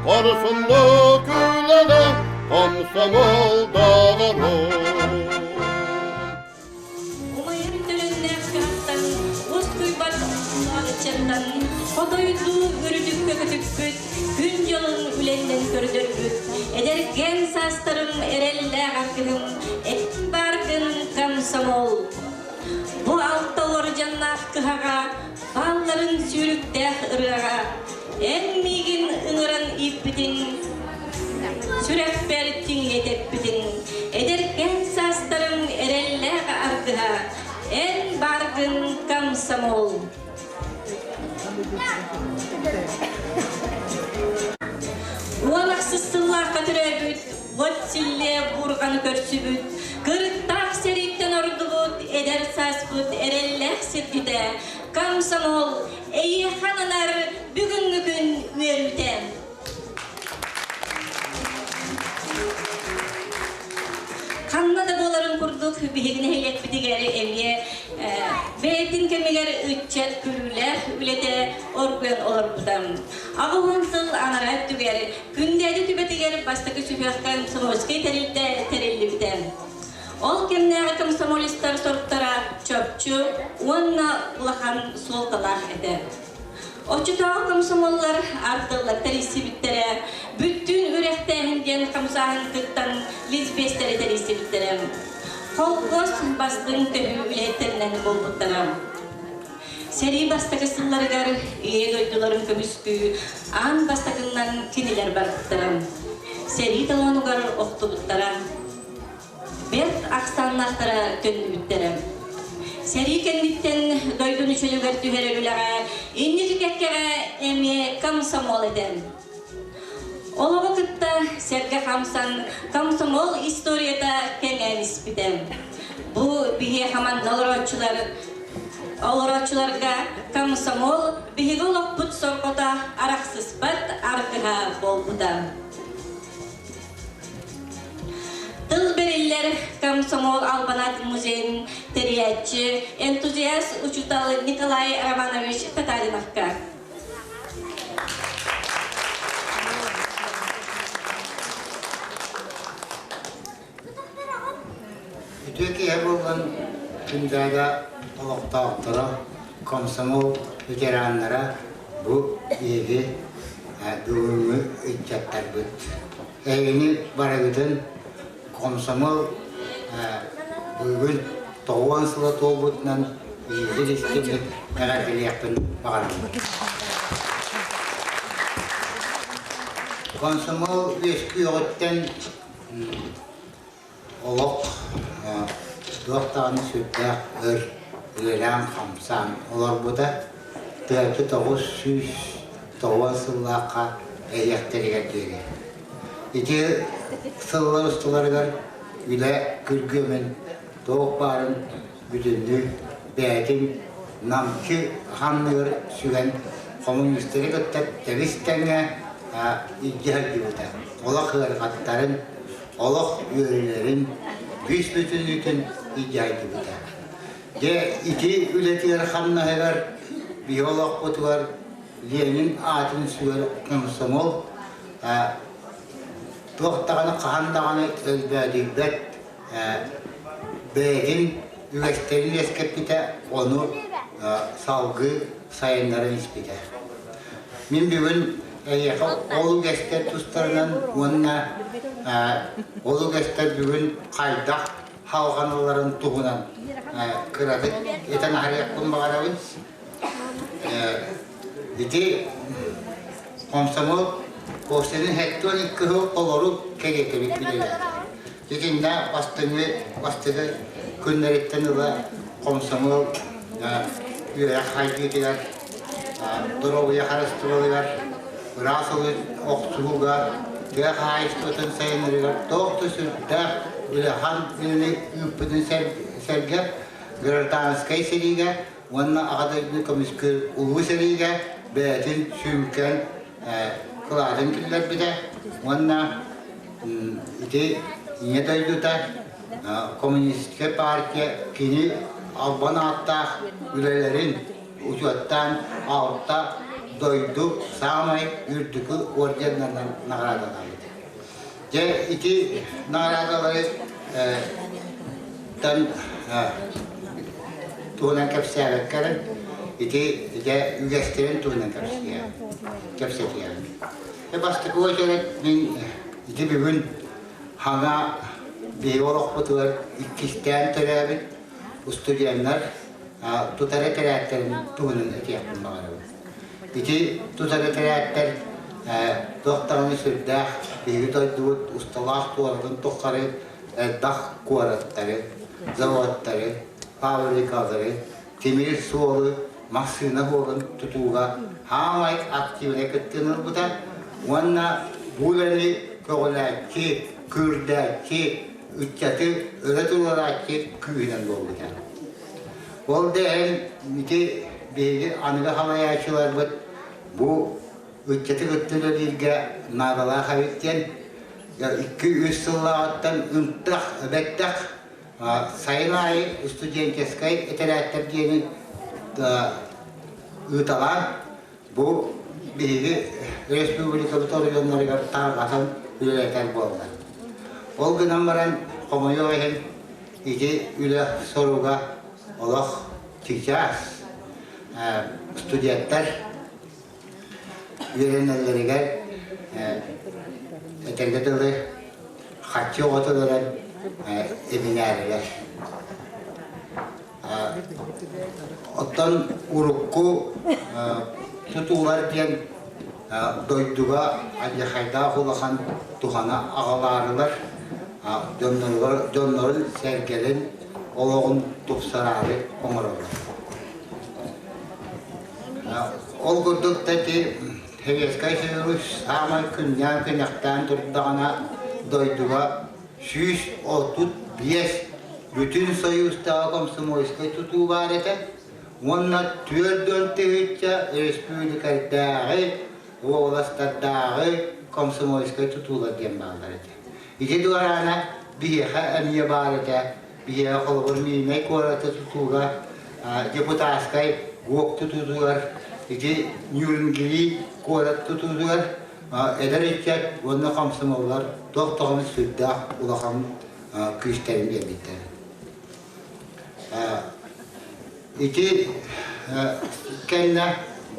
Хорсуннук үлэлэ комсомол доҕорум. Умайар төлөннөөх кыһаттан, уоскуйбат ыччаттан, хотойдуу үрүтүккэ көтүппүт, күн дьолун үлэннэн көрдөрбүт, эдэркээн саастарым эрэллээх аргыһым, эт бааргын комсомол. Бу алталар дьаннаах кыһаҕа, баалларын сүүрүктээх ырыаҕа, эн миигин ыҥыран ииппитин, сүрэхпэр тиҥҥэтэппитин, эдэркээн саастарым эрэллээх аргыһа, эн бааргын комсомол. Уон ахсыс сыллаахха төрөөбүт, уот силлиэ буурҕаны көрсүбүт, кырыктаах сэрииттэн ордубут эдэр сааспыт эрэллээх сирдьитэ, комсомол, эйиэхэ ананар бүгүҥҥү күн үөрүүтэ. Ханна да буоларын курдук биһиги нэһилиэкпитигэр эмиэ бэйэтин кэмигэр ыччат күлүүлээх үлэтэ оргуйан олорбута. 80 сыл анараа өттүгэр Күндээдэ түбэтигэр бастакы сүһүөх комсомольскай тэрилтэ тэриллибитэ. Ол кэмнээҕи комсомолецтар соруктара чопчу уонна улахан суолталаах этэ. Оччотооҕу комсомоллар ардыллар тэрийсибиттэрэ, бүттүүн үрэхтээһин диэн хамсааһын кыттан лесбиэстэри тэрийсибиттэрэ. Холкуос бастыҥ төһүү үлэһиттэринэн буолбуттара. Сэрии бастакы сылларыгар Ийэ дойдуларын көмүскүү аан бастакыннан кинилэр барбыттара. Сэрии толоонугар охтубуттара. Бэрт ахсааннаахтара төннүбүттэрэ. Сэрии кэнниттэн дойдуну чөлүгэр түһэрэр үлэҕэ инники кэккэҕэ эмиэ комсомол этэ. Олоҕу кытта сэргэ хамсан комсомол историята кэҥээн испитэ. Бу биһиэхэ манна олорооччулар олорооччуларга комсомол биһиги олохпут сорҕото арахсыспат аргыһа буолбута. Тыл бэриллэр комсомол албанат музейын тэрийээччи, энтузиаст учуутал Николай Романович Татариновка. Үтүө киһи буолан Күндээдэ олохтоохторо, комсомол ветераннара бу биһиги бүгүҥҥү ыччаттарбыт. Эһигини барыгытын комсомол бүгүн 90 сыла туолбутунан биһиги истиҥник эҕэрдэлиэхпин баҕарабын. Комсомол үөскүөҕүттэн Олох туох даҕаны сүрдээх өр үлэлээн-хамсаан олорбута. Тыһыынча 990 сыллаахха эһиэхтэригэр диэри. Ити сыллар усталарыгар үлэ күргүөмүн туох баарын бүтүннүү бэйэтин намчы ханныгар сүгэн коммунистары кытта тэбис-тэҥҥэ илдьэ сылдьыбыта. Олох ыарахаттарын олох үөрүүлэрин бүүс бүтүннүүтүн илдьэ Дьэ, ити үлэтигэр хамнаһыгар биһи олохпутугар Ленин аатын сүгэр комсомол туох даҕаны хаһан даҕаны өлбөөдүйбэт бэйэтин үгэстэрин үөскэппитэ, ону салгыы сайыннаран испитэ. Мин бүгүн эйиэхэ ол үгэстэр тустарынан уонна ол үгэстэр бүгүн хайдах халҕаналларын туһунан кыратык этэн аһарыахпын баҕарабын. Ити комсомол Костянын 72 сыл толору кэриэтэбит үлэлээтэ. Итиннэ бастыҥы бастакы күннэриттэн ыла комсомол үөрэх хайдыытыгар, доруобуйа харыстыбалыгар, ыраас охсуһууга, тыа хаһаайыстыбатын сайыннарыгар туох да сүрдээх улахан үлэни ыыппытын сэргэ гражданскай сэриигэ уонна Аҕа дойдуну көмүскүүр Улуу сэриигэ бэйэтин сүҥкэн кылаатын киллэрбитэ уонна ити Ийэ дойдута Коммунистическай партия кини албан ааттаах үлэлэрин учуоттаан алта дойду саамай үрдүкү орденнарынан наҕараадалаабыт. Дьэ ити наҕараадалары тан туһунан кэпсээбэккэрин ити дьэ үгэстэрин туһунан кэпсэтиэҕим. Бастакы уочарат мин ити бүгүн хаҥа биһиги олохпутугар иккистээн төрөөбүт устудьуоннар тутар этэрээттэрин туһунан этиэхпин баҕарабын. Ити тутар этэрээттэр туох даҕаны сүрдээх биһиги дойдубут усталаах туоратын тухары элбэх куораттары, заводтары, фабрикалары, тимир суолу, массыына суолун тутууга хаамай активнай кыттыыны ылбыта уонна бу үлэни көҕүлээччи, күүрдээччи, ыччаты өрө туруорааччы күүһүнэн буолбута. Ол да иһин ити биһиги аныгы халайааччыларбыт бу ыччаты кытта үлэлииргэ наадалаах эбит диэн 2-3 сыллааҕыттан ынтах, эбэттэх сайын аайы студенческай этэрээттэр диэни ыыталаан бу биһиги республикабыт оройуоннарыгар тарҕатан үлэлэтэр буолла. Ол гынан баран хомойуох иһин ити үлэ соруга олох сейчас студенттар үөрэнэллэригэр этэргэ дылы харчы оҕото ылан эбинээрилэр. Оттон урукку тутуулар диэн дойдуга алдьархайдаах улахан туһана аҕалаарылар, дьоннорун сэргэлин олоҕун тупсараары оҥороллор. Ол курдук ити Советскай Союз саамай күннээн-күнэхтээн турдаҕына дойдуга 135 бүтүн Союзтааҕы комсомольскай тутуу баар этэ уонна 40 000 республикадааҕы, уобаластардааҕы комсомольскай тутуулар диэн бааллар этэ. Ити дуораана биһиэхэ эмиэ баар этэ. Биһиэхэ холобур Мииринэй куораты тутууга депутатскай ГОК тутуутугар, ити Нюрнгири куорат тутуутугар эдэр ыччат уонна комсомоллар туох даҕаны сүрдээх улахан күүстэрин биэрбиттэр. Ити кэннэ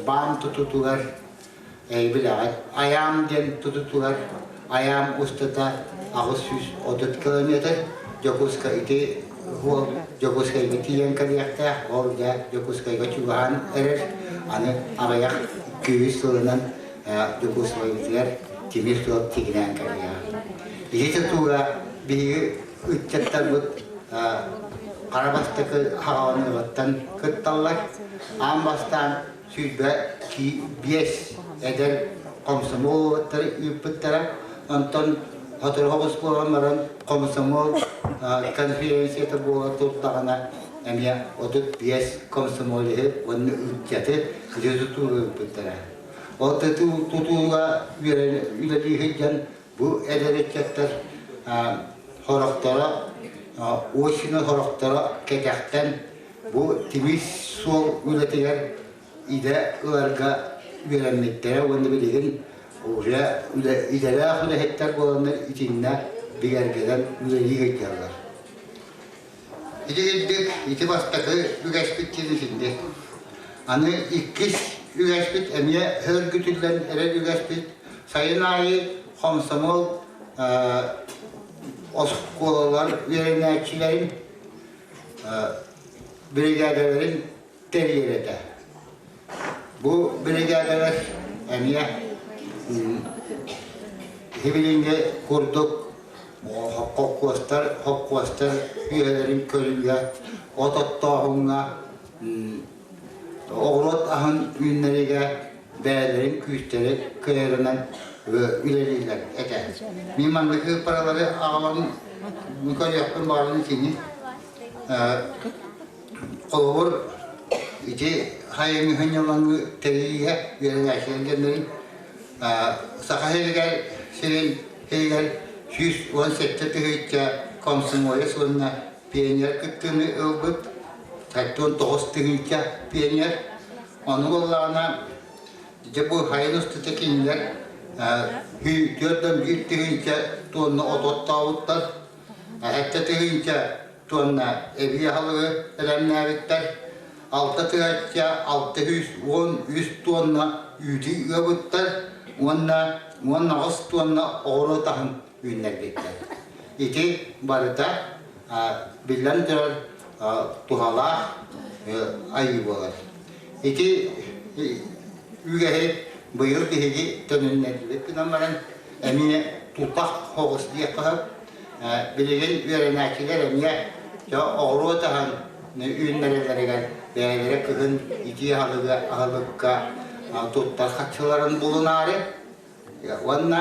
баан тутуутугар билэҕит Айаам диэн тутутулар Айаам устата 830 километр Дьокуускай ити уол Дьокуускайга тиийэн кэлиэхтээх ол дьэ Дьокуускайга чугаһаан эрэр аны аҕыйах күүс сылынан Дьокуускайбытыгар тимир суол тигинээн кэлиэҕэ. Ити тутууга биһиги ыччаттарбыт хара бастакы хаҕаланыаҕыттан кытталлар. Аан бастаан 25 эдэр комсомол уолаттары ыыппыттара. Онтон сотору соҕус буолан баран комсомол конференцията буола турдаҕына эмиэ 35 комсомолеһы уонна ыччаты ити тутууга ыыппыттара. Ол тутууга үлэлии сылдьан бу эдэр ыччаттар сорохторо очно сорохторо кэтэхтэн Бу тимир суол үлэтигэр идэ ыларга үөрэммиттэрэ уонна билигин уже идэлээх үлэһиттэр буоланнар итиннэ бигэргэнэн үлэлии сылдьаллар. Ити курдук ити бастакы үгэспит диэн итинник. Аны иккис үгэспит эмиэ сөргүтүллэн эрэр үгэспит сайын аайы хомсомуол оскуолалар үөрэнээччилэрин биригээдэлэрин тэрийэр этэ. Бу биригээдэлэр эмиэ сибилиҥҥи курдук холкуостар, холкуостар үөһэлэрин көрүүгэ, от оттооһуҥҥа, оҕуруот аһын үүннэриигэ бэйэлэрин күүстэрэ кыайарынан үлэлииллэр этэ. Мин маннык ыыппаралары аҕалан көрүөхпүн баҕарабын итини. Холобур, ити хайыҥы сынньалаҥы тэрийиигэ үөрэнээччилэр диэннэрин Саха сиригэр сирин иһигэр 117 тыһыынча комсомолец уонна пионер кыттыыны ылбыт, 79 тыһыынча пионер. Ону буоллаҕына. Дьэ бу сайын устата кинилэр 401 тыһыынча туонна от оттообуттар, 7 тыһыынча туонна эбии аһылыгы бэлэмнээбиттэр, 6613 туонна үүтү ыабыттар уонна 18 туонна оҕуруот аһын үүннэрбиттэр. Ити барыта биллэн турар туһалаах айыы буолар. Ити үгэһи быйыл биһиги төнүннэрдибит гынан баран эмиэ тутах соҕус диэххэ сөп. Билигин үөрэнээччилэр эмиэ оҕуруот аһын үүннэрэллэригэр бэйэлэрэ кыһын итии аһылыгы аһылыкка туттар харчыларын булунаары уонна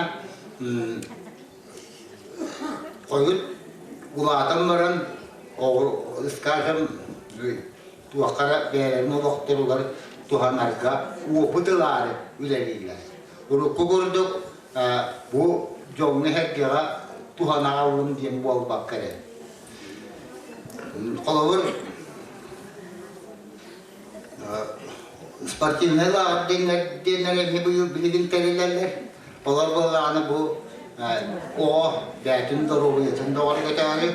хойут улаатан баран скажем туохха эрэ бэйэлэрин олохторугар туһанарга опыт ылаары үлэлииллэр. Урукку курдук бу дьоҥҥо-сэргэҕэ туһанаҕаллым диэн буолбакка эрэ. Холобур, спортивнай лааҕыр диэннэр эмиэ быйыл билигин тэриллэллэр. Олор буоллаҕына бу оҕо бэйэтин доруобуйатын бөҕөргөтөөрү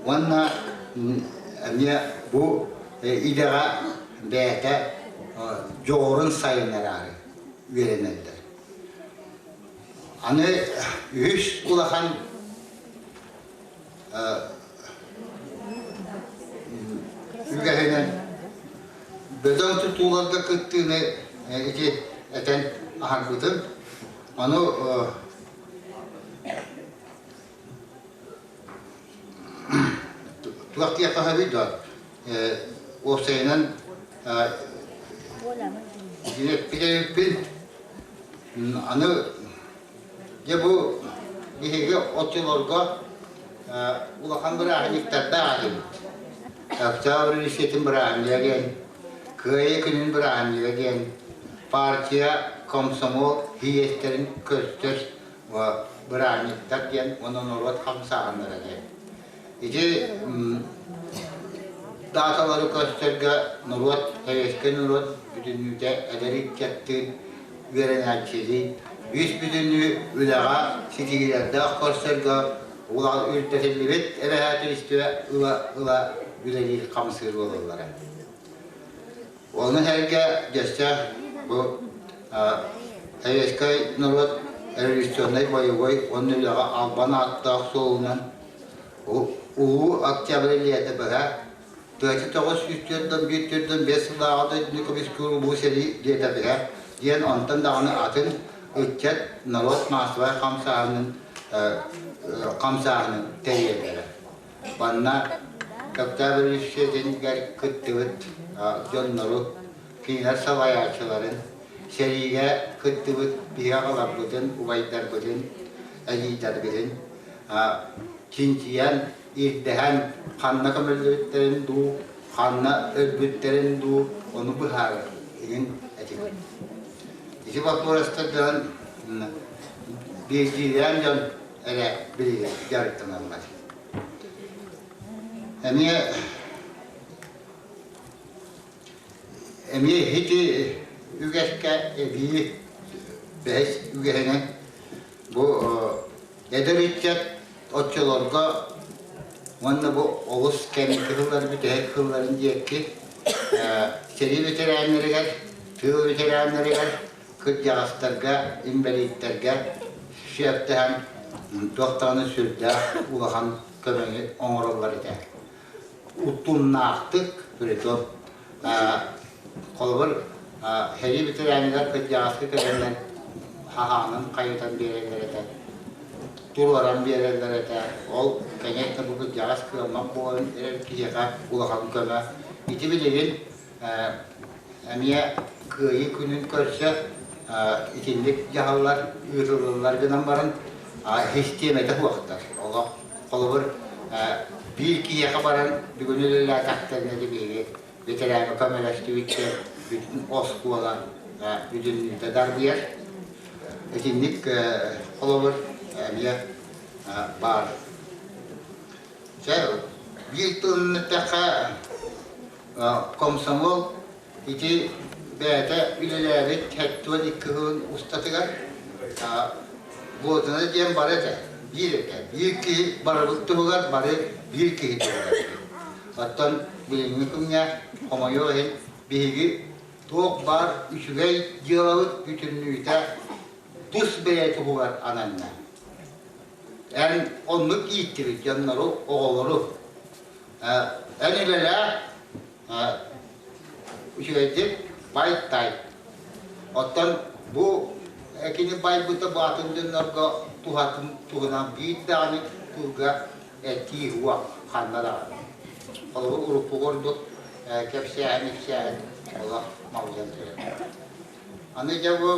уонна эмиэ бу идэҕэ бэйэтэ дьоҕурун сайыннараары үөрэнэллэр. Аны үһүс улахан үгэһинэн бөдөҥ тутууларга кыттыыны ити этэн аһарбытым. Ону туох диэххэ сөбүй дуо? Уопсайынан эппит Аны дьэ бу биһиги оччолорго улахан бырааһынньыктардаах этибит. Октябрь революциятын бырааһынньыга диэн, Кыайыы күнүн бырааһынньыга диэн, партия, комсомол съезтэрин көрсөр бырааһынньыктар диэн уонна норуот хамсааһыннара диэн. Ити дааталары көрсөргө норуот, советскай норуот бүтүннүүтэ эдэр ыччаттыын, үөрэнээччилиин үс бүтүннүү үлэҕэ ситиһиилэрдээх көрсөргө үрдэтиллибит эбэһээтилистибэ ыла-ыла үлэлиир хамсыыр буолаллара. Ону сэргэ дьэсчэ бу советскай норуот революционнай боевой уонна үлэҕэ албан ааттаах суолунан Улуу Октябрь лиэтэ быһа 1941 сыллааҕы дойдуну көмүскүүр улуу сэрии диэтэ быһа диэн онтон даҕаны атын ыччат норуот маассабай хамсааһынын хамсааһынын тэрийэллэрэ. Манна Октябрь революциятыгар кыттыбыт дьоннору, кинилэр салайааччыларын, сэриигэ кыттыбыт биһи аҕаларбытын, убайдарбытын, эдьиийдэрбитин чинчийэн, ирдэһэн ханна көмөллүбүттэрин дуу, ханна өлбүттэрин дуу ону быһаарар игин этибит. Ити боппуруостардан биирдиилээн дьон эрэ билигин дьарыктаналлар. Эмиэ эмиэ ити үгэскэ эбии бэһис үгэһинэн бу эдэр ыччат оччолорго уонна бу олус кэнники сыллар бүтэһик сылларын диэки сэрии ветераннарыгар, тыыл ветераннарыгар, кырдьаҕастарга, инбэлииттэргэ сүөптэһэн туох даҕаны сүрдээх улахан көмөнү оҥороллор этэ. Утумнаахтык, притом холобур, сэрии ветераныгар кырдьаҕаска кэлэннэр хаһаанын хайытан биэрэллэр этэ, туруоран биэрэллэр этэ. Ол, конечно, бу кырдьаҕас кыаммат буолан эрэр киһиэхэ улахан көмө. Ити билигин эмиэ Кыайыы күнүн көрсө итинник дьаһаллар ыытыллаллар гынан баран систиэмэтэ суохтар. Олох холобур биир киһиэхэ баран бүгүн үлэлээтэхтэринэ биһиги ветераҥҥа көмөлөстүбүт бүтүн оскуола бүтүннүүтэ дарбыйар. Итинник холобур эмиэ баар. Чэ, биир тылын эттэххэ, комсомол ити бэйэтэ үлэлээбит 72 сылын устатыгар буотуна диэн бары этэ, биир этэ. Биир киһи барыбыт туһугар бары биир киһи туһугар. Оттон билиҥҥи күҥҥэ, хомойуох иһин, биһиги туох баар үчүгэй дьыалабыт бүтүннүүтэ тус бэйэ туһугар ананна. Эн оннук ииттибит дьоннору, оҕолору. Эн үлэлээ, үчүгэйдик бай-тай. Оттон бу кини байбыта бу атын дьоннорго туһатын туһунан биир даҕаны тылга этии уох ханна даҕаны. Холобур, урукку курдук кэпсээһин, ипсээһин олох малдьан турар. Аны дьэ бу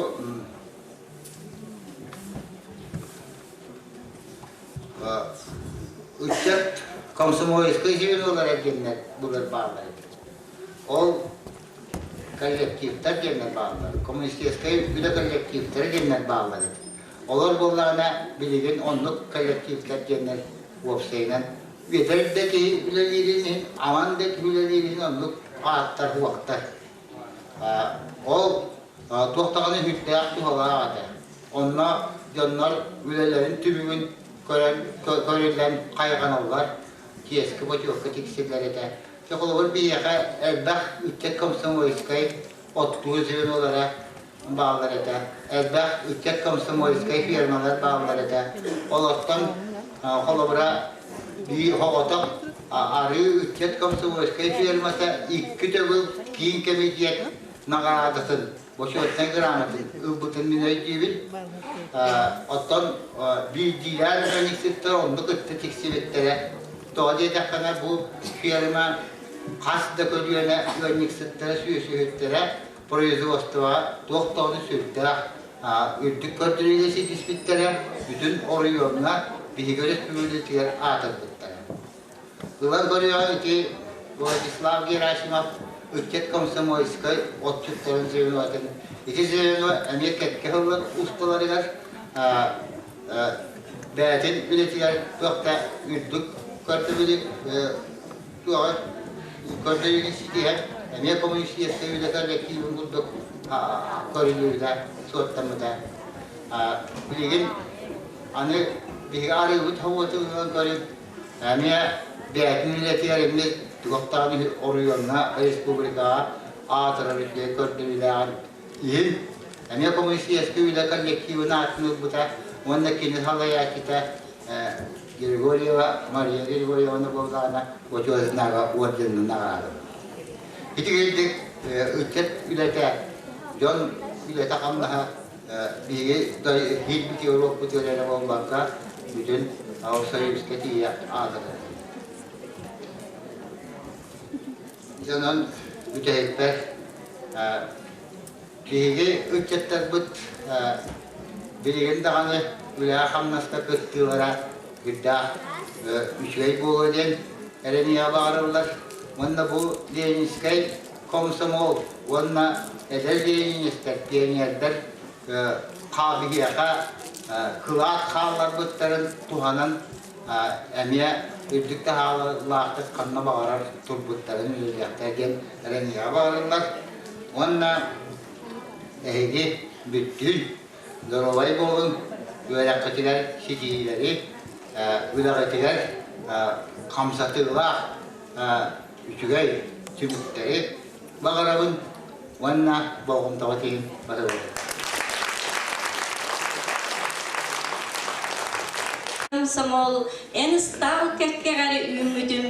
ыччат комсомольскай звенолара диэннэр былыр бааллар эбит. Ол коллективтар диэннэр бааллар, коммунистическай үлэ коллективтара диэннэр бааллар эбит. Олор буоллаҕына билигин оннук коллективтар диэннэр уопсайынан үөтэр да киһи үлэлиирин иһин, аман да киһи үлэлиирин иһин оннук ааттар уохтар. Ол туох даҕаны сүрдээх туһалаах этэ. Онно дьоннор үлэлэрин түмүгүн көрөн, көрүллэн хайҕаналлар, чиэскэ бочуокка тиксиллэр этэ. Дьэ, холобур, биһиэхэ элбэх ыччат комсомольскай оттуур звенолара бааллар этэ. Элбэх ыччат комсомольскай фермалар бааллар этэ. Олортон холобура биир оҕотох арыы ыччат комсомольскай фермата икки төгүл киин кэмитиэт наҕараадатын бочуотунай грамотын ылбытын мин өйдүүбүн. Оттон биирдиилээн ыанньыксыттар оннук кытта тиксибиттэрэ. Тоҕо диэтэххинэ, бу ферма хас да көлүөнэ ыанньыксыттара, сүөсүһүттэрэ производствоҕа туох даҕаны сүрдээх үрдүк көрдөрүүгэ ситиспиттэрэ, бүтүн оройуоҥҥа биһиги өрөспүүбүлүкэтигэр аатырбыттара. Ылан көрүөҕүҥ ити Владислав Герасимов ыччат комсомольскай отчуттарын звенотын. Ити звено эмиэ кэккэ сыллар усталарыгар бэйэтин үлэтигэр туох да үрдүк көрдөбүлү туоҕа көрдөрүүнү ситиһэн эмиэ коммунистическай үлэ коллективын курдук көрүллүбүтэ, суоттаммыта. Билигин аны биһиги арыыбыт собуотун көрүн Эмиэ бэйэтин үлэтигэр эмиэ туох даҕаны оройуоҥҥа, республикаҕа аатырар үчүгэй көрдөрүүлээҕин иһин эмиэ коммунистическай үлэ коллективын аатын ылбыта уонна кини салайааччыта Григорьева Мария Григорьевна буоллаҕына Бочуотунааҕы орденынан наҕараадаланна. Ити курдук ыччат үлэтэ, дьон үлэтэ-хамнаһа биһиги киирбит Европпутугар эрэ буолбакка, бүтүн Союзка тиийэ аатырар. Дьонон бүтэһикпэр биһиги ыччаттарбыт билигин даҕаны үлэҕэ-хамнаска кыттыылара үрдээх үчүгэй буолуо диэн эрэниэҕэ баҕарыллар. Уонна бу Ленинскэй комсомол уонна эдэр ленинистэр, пионердар биһиэхэ кылаат хаалларбыттарын туһанан эмиэ үрдүк таһаалаахтык ханна баҕарар турбуттарын үлэлиэхтэр диэн эрэниэҕэ баҕарыллар. Уонна эһиги бүттүүн доруобай буолуҥ, үөрэххитигэр ситиһиилэри, үлэҕитигэр хамсатыылаах үчүгэй түмүктэри баҕарабын уонна болҕомтоҕо тиһин барабын. Комсомол эн ыстаал кэккэҕэр үүммүтүм,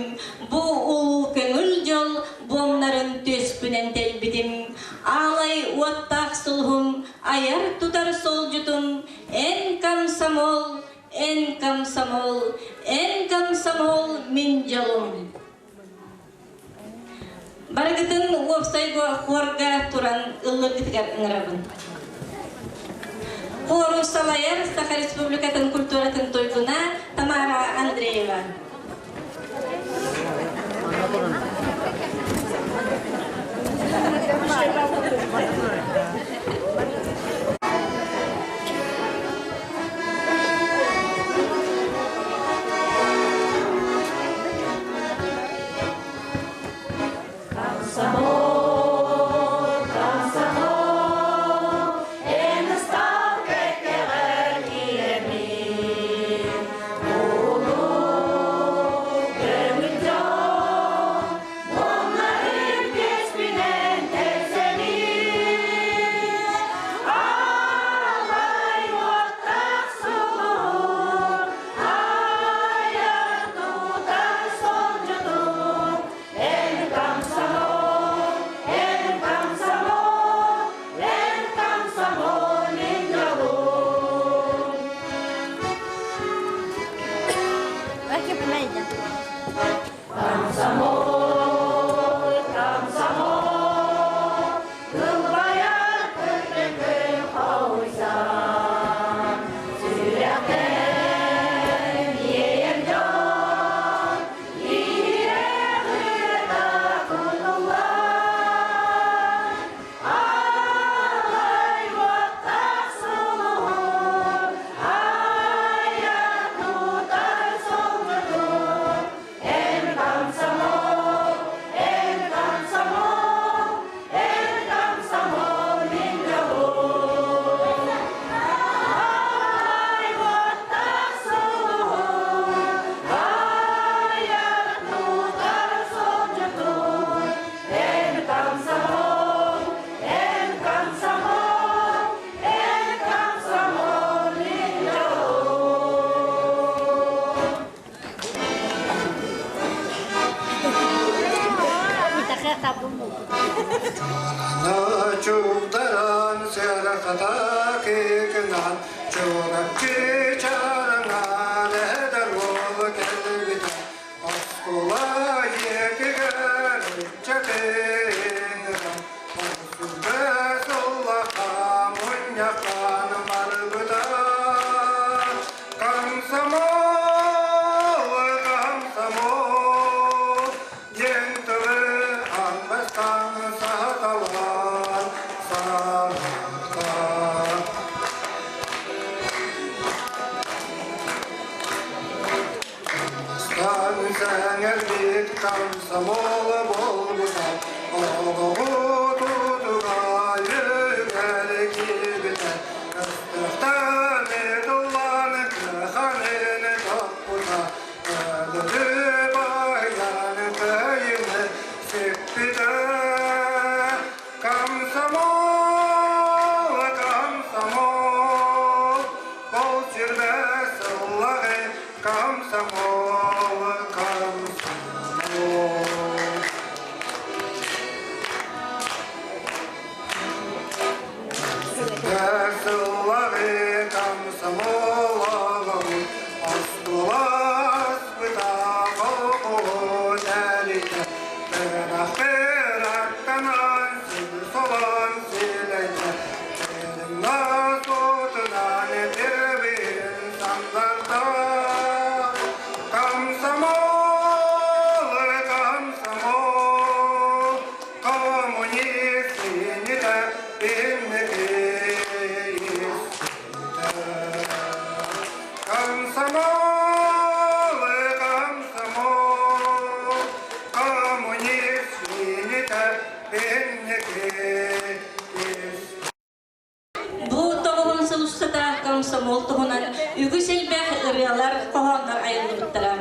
бу улуу көҥүл дьол буомнарын түөспүнэн тэлбитим, аалай уоттаах сулуһум, айар-тутар суолдьутум, эн комсомол, эн комсомол, эн комсомол мин дьолум. Барыгытын уопсай хуорга туран ыллыргытыгар ыҥырабын. Хуору салайар Саха Республикатын культуратын туйгуна Тамара Андреева. Чаҕылҕата кыыкынаан, Чурапчы чараҥаан эдэр уол кэлбитэ. Оскуола дьиэтигэр ыччатыҥҥа Орсүлбэ сыллаха мунньахтаан барбыта. Комсомол, комсомол, диэн тылы аан сааталаан саҥарта. Бастаан сэҥэрбит комсомол буолбута, олоҕу тутуга үгэр киирбитэ, өстөөхтөн туллан кыаханын топпута, өлөрү баһыйан кыайыны сиппитэ. Комсомол, комсомол, ол сирбэ сыллаҕы комсомол, комсомол. Сыллаҕы комсомол аҕабыт оскуоласпыта колхоз элитэ Тыынахтыраттанан солон силэйдэ Тыынна сотунан этибин сандарда Комсомол, комсомол, коммунист иннитэ инники Комсомол, комсомол, коммунист иннитэ инники. Бу тоҕуһун сыл устата комсомол туһунан үгүс элбэх ырыалар, хоһооннор айыллыбыттара.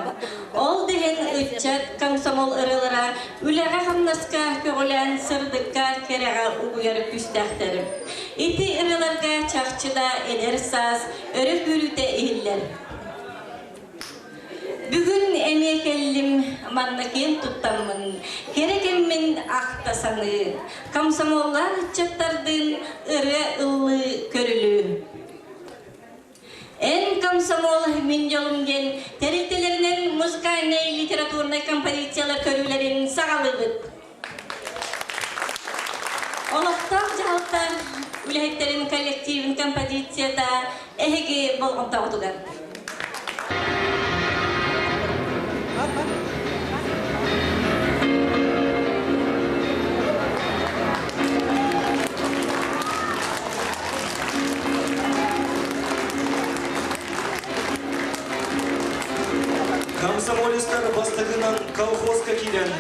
Ол да иһин ыччат комсомол ырыалара үлэҕэ-хамнаска көҕүлээн сырдыкка, кэрэҕэ угуйар күүстээхтэр. Ити ырыаларга чахчы да эдэр саас өрө күүрүүтэ иһиллэр. Бүгүн эмиэ кэллим, манна киэн туттаммын, кэрэ кэммин ахта саныы, комсомоллаах ыччаттардыын ырыа ыллыы көрүлүү. Эн комсомол мин дьолум диэн тэрилтэлэринэн музыкальнай литературнай композициялар көрүүлэрин саҕалыыбыт. Олохтоох дьаһалта үлэһиттэрин коллективин композицията эһиги болҕомтоҕутугар. Комсомолецтар бастакынан колхозка киирэн,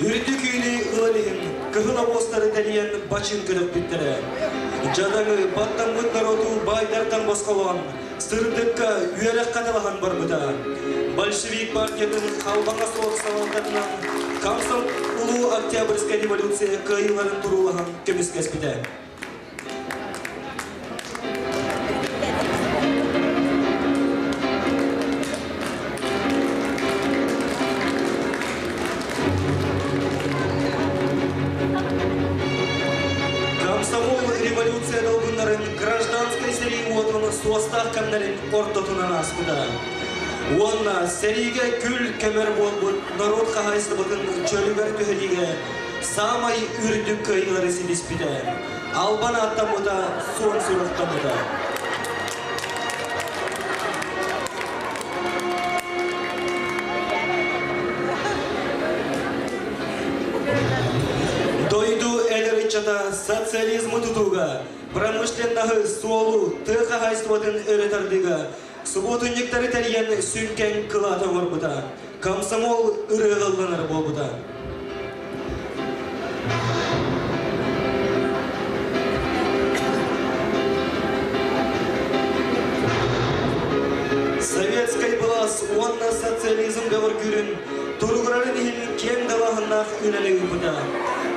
үрдүк үүнүү ылан иһин кыһыл обуостары тэрийэн бачыым көрөппүттэрэ. Дьадаҥы баттаммыт народу баайдартан босхолоон, сырдыкка, үөрэххэ талаһан барбыта. Большевик партиятын халбаҥа суох салалтатынан комсом Улуу Октябрьскай революция кыайыыларын туруулаһан көмүскэспитэ. Комсомол революция долгуннарын гражданскай сэрии уотун суостаах кэмнэрин ортотунан ааспыта. Уонна сэриигэ күл көмөр буолбут норуот хаһаайыстыбатын чөлүгэр түһэриигэ саамай үрдүк кыайыылары ситиспитэ. Албан ааттаммыта, суон сурахтаммыта. Дойду эдэр ыччата социализмы тутууга, промышленноһы, суолу, тыа хаһаайыстыбатын өрө тардыыга субуотунньуктары тэрийэн сүҥкэн кылаат оҥорбута, комсомол ырыаҕылланар буолбута. Советскай былаас уонна социализм бөҕөргүүрүн туругурарын иһин киэҥ далааһыннаах үлэни ыыппыта.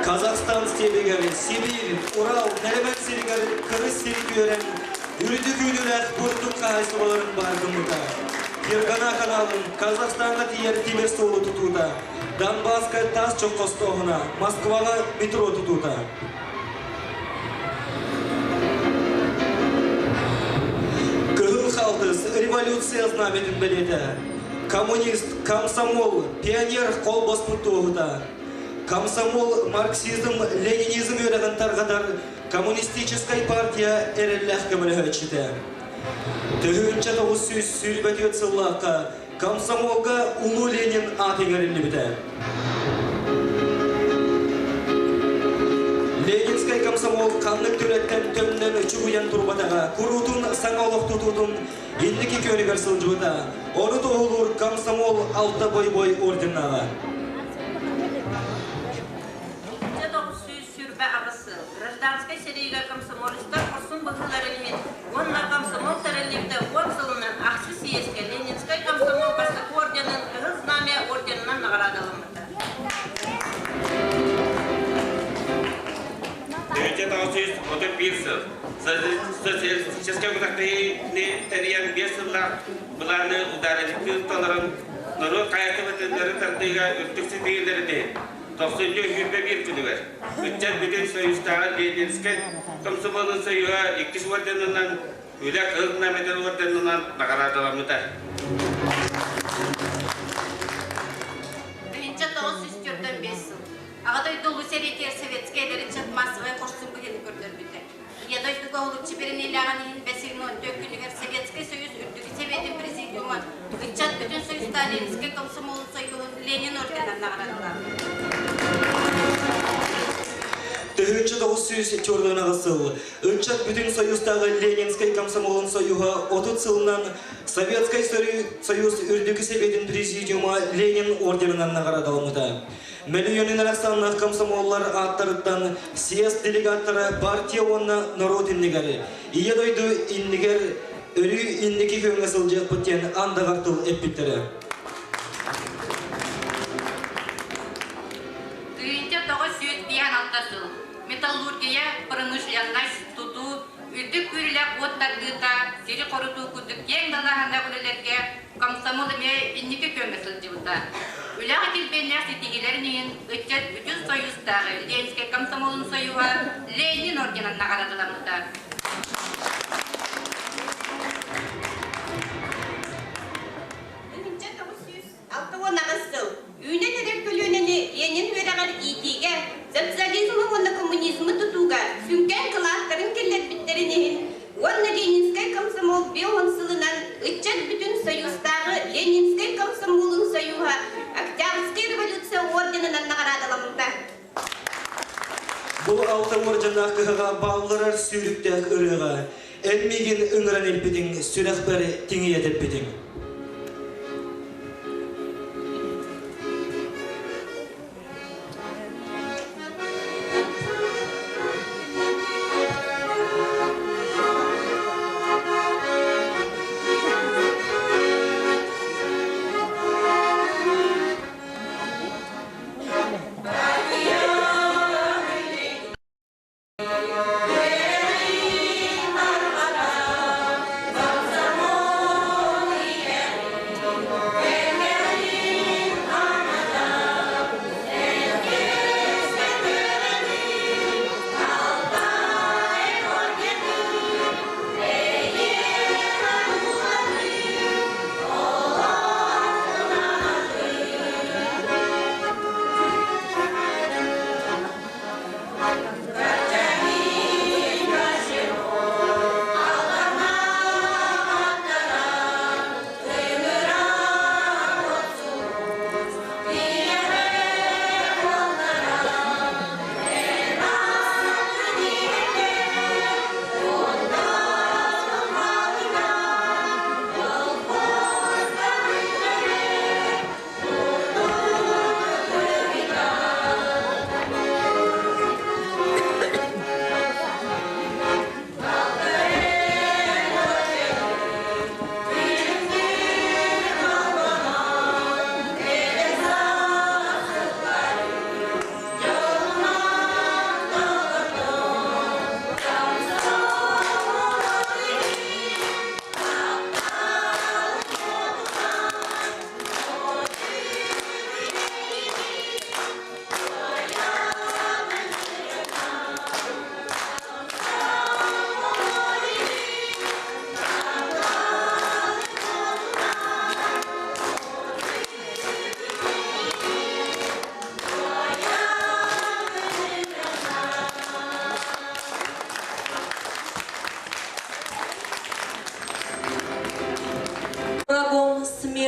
Казахстан степигэр, Сибиир, Урал, Нэлэмэн сиригэр кырыс сири түөрэн, үрдүк үүнүүлээх бурдук хаһаайыстыбаларын баар гыммыта. Фергана каналын Казахстаҥҥа тиийэр тимир суолу тутуута, Донбасска таас чох хостооһуна, Москваҕа метро тутуута. революция знамятын бэлиэтэ. Коммунист, комсомол, пионер холбоспут туоһута. Комсомол, марксизм, ленинизм үөрэҕин тарҕатар коммунистическай партия эрэллээх көмөлөһөөччүтэ. 1924 сыллаахха комсомолга Улуу Ленин аат иҥэриллибитэ. Ленинскэй комсомол ханнык түрөттэн төннөн чугуйан турбатаҕа, куруутун саҥа олох тутуутун инники күөнүгэр сылдьыбыта. Ону туоһулуур комсомол алта бойбой орденнааҕа. 1928 сыл гражданскай сэриигэ комсомолецтар хорсун быһыыларын иһин уонна комсомол тэриллибитэ уон сылынан ахсыс съезкэ Ленинскэй комсомол бастакы орденын Кыһыл Знамя орденынан наҕараадаламмыта. 1931 сыл социалистическай күрэхтэһиини тэрийэн биэс сыллаах былааны ударниктыы толорон норуот хайатыбытыннары тардыыга үрдүк ситиһиилэрин иһин тохсунньу сүүрбэ биир күнүгэр ыччат бүтүн Союзтааҕы Ленинскэй комсомолун союһа иккис орденынан Үлэ Кыһыл Знамятын орденынан наҕараадаламмыта. 1945 сыл. Аҕа дойду Улуу сэриитигэр советскай эдэр ыччат массовай хорсун быһыыны көрдөрбүтэ. Ийэ дойдуга уһулуччу бэриниилээҕин иһин бэс ыйын 14 күнүгэр Советскай Союз Үрдүкү Сэбиэтин Президиума ыччат бүтүн Союзтаах Ленинскэй комсомолун союһун Ленин орденынан наҕараадалаабыта. 1944 сыл ыччат бүтүн Союзтааҕы Ленинскэй комсомолун союһа 30 сылынан Советскай Союз Үрдүкү Сэбиэтин Президиума Ленин орденынан наҕараадаламмыта. Мөлүйүөнүнэн ахсааннаах комсомоллар ааттарыттан съезд делегаттара партия уонна норуот иннигэр, Ийэ дойду иннигэр өрүү инники күөҥҥэ сылдьыахпыт диэн андаҕар тыл эппиттэрэ. Тыһыынча тоҕус сүүс биэс алта сыл металлургия, промышленность, тутуу, үрдүк күүрүүлээх уот тардыыта, сири хорутуу курдук киэҥ далааһыннаах үлэлэргэ комсомол эмиэ инники күөҥҥэ сылдьыбыта. Үлэҕэ килбиэннээх ситиһиилэрин иһин ыччат бүтүн Союзтааҕы Ленскэй комсомолун союһа Ленин орденын наҕараадаламмыта. 1968 сыл үүнэн эрэр көлүөнэни Ленин үөрэҕэр иитиигэ, социализмы уонна коммунизмы тутууга сүҥкэн кылааттарын киллэрбиттэрин иһин уонна Ленинскэй комсомол биоһун сылынан ыччат бүтүн Союзтааҕы Ленинскэй комсомолун союһа Октябрьскай революция орденынан наҕараадаламмыта. Бу алта уордьаннаах кыһаҕа баалларар сүүрүктээх ырыаҕа эн миигин ыҥыран илпитиҥ, сүрэхпэр тиҥийэ тэппитиҥ.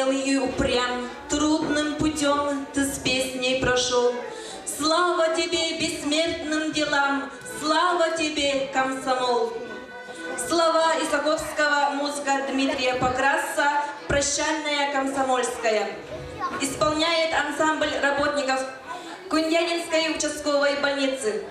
Смелый и упрям, трудным путем ты с песней прошел. Слава тебе, бессмертным делам, слава тебе, комсомол! Слова Исаковского, музыка Дмитрия Покраса, «Прощальная комсомольская». Исполняет ансамбль работников Куньянинской участковой больницы.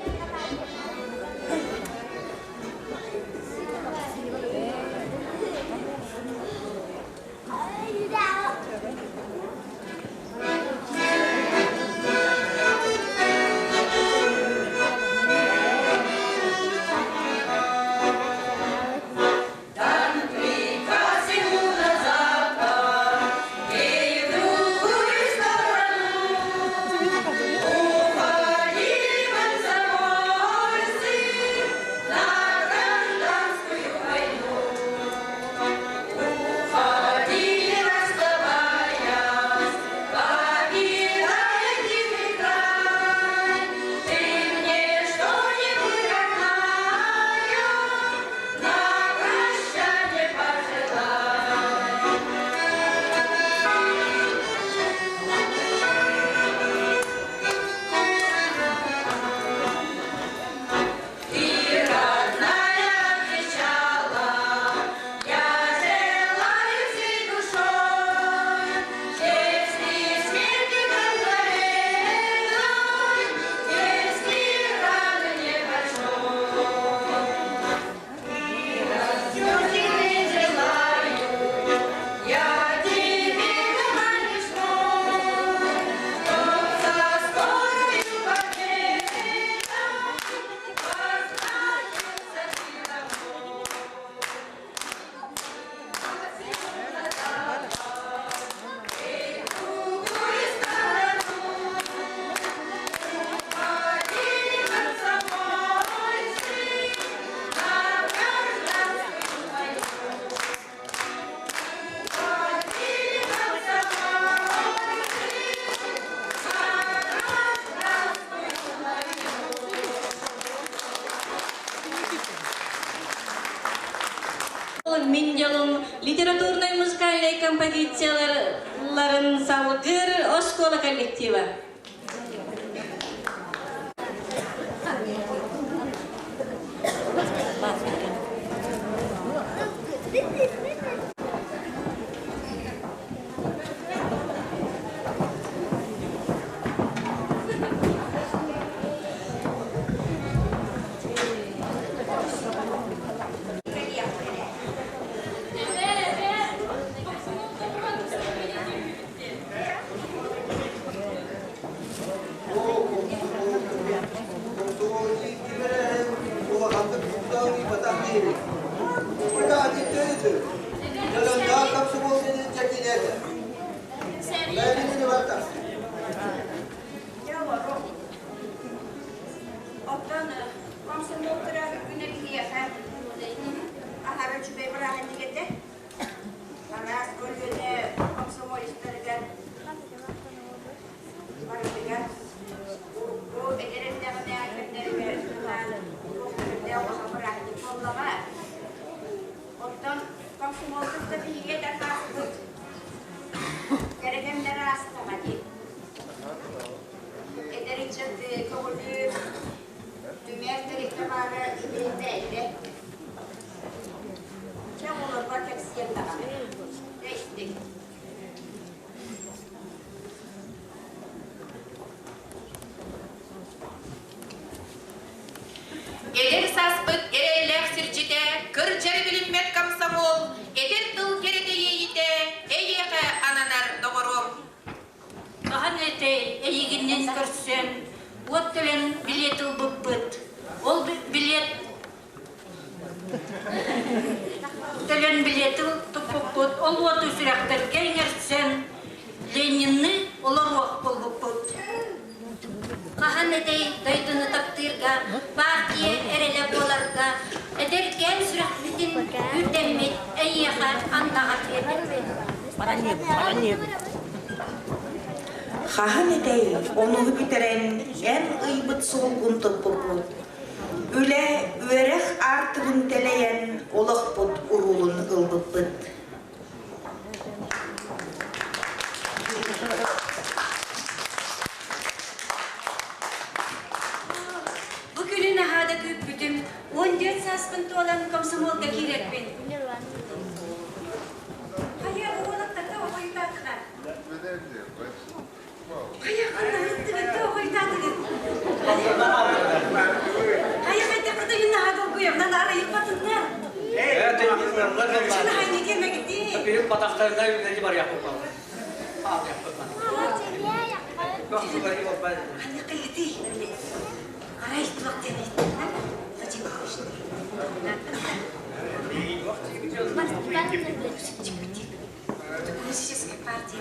Мин дьолум литературнай музыкальнай композицияларын салгыр оскуола коллектива. Оттон комсомол төрөөбүт күнэ биһиэхэ аһара үчүгэй бырааһынньык этэ. Араас көлүөнэ комсомолецтарыгар барытыгар урукку эдэр эрдэҕинэ кэмнэригэр туһаан туохтарыгар улахан бырааһынньык буоллаҕа. Оттон комсомолбут да биһиги эдэр сааспыт кэрэ кэмнэр аастаҕа дии. Эдэр ыччат көҕүлүүр түмэр тэрилтэ баара үчүгэйдээйдэ. Чэ, оҕолорбор кэпсиэм даҕаны. Дьэ, истиҥ. Эдэр сааспыт эрэллээх сирдьитэ, кырдьар билиммэт комсомол, эдэр тыл кэрэтэ иэйиитэ, эйиэхэ ананар доҕоруом. Хаһан этэй эйигиннин көрсөн, уот төлөн билиэт ылбыппыт. Ол билиэт төлөн билиэт туппуппут, ол уоту сүрэхтэргэ иҥэрсэн, Ленинны олоруох буолбуппут. Хаһан этэй дойдуну таптыырга, партия эрэлэ буоларга, эдэркээн сүрэхпитин үрдэммит эйиэхэ андаҕар биэрбиппит. Хаһан этэй онуһу бүтэрэн эн ыйбыт суолгун туппуппут. Үлэ, үөрэх аартыгын тэлэйэн олохпут уруулун ылбыппыт. Коммунистическая партия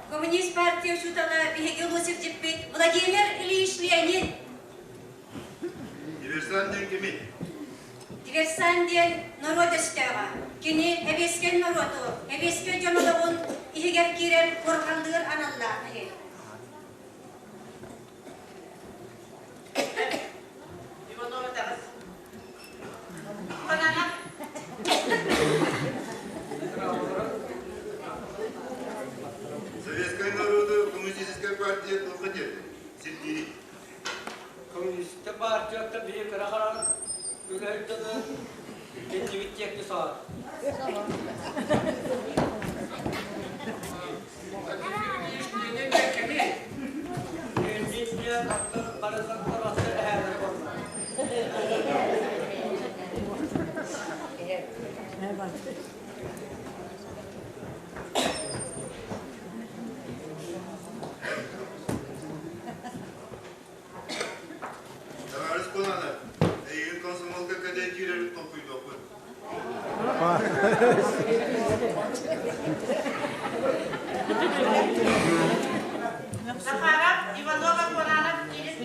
Коммунист партия учуутала биһиги улуус илдьиппит Владимир Ильич Ленин. Диверсант диэн кимий? Диверсант диэн норуот өстөөҕө. Кини эбиэскэй норуоту, эбиэскэй дьон олоҕун иһигэр киирэн куорҕаллыыр аналлаах киһи. Иванова таҕыс. Банана. Советскай народу коммунистическая партия туохха диэтэ? Сирдиирий. Коммунистическая партияттан биһи кыра харан үлэһит дьону кэннибит диэки саар. Ленин аттар барысаттар аттар эһээлэри болла. Товарищ Куланов, эйигин комсомолга кэдэй киирэрин толкуйдуохпут. Захаров, Иванова, Куланов киирин.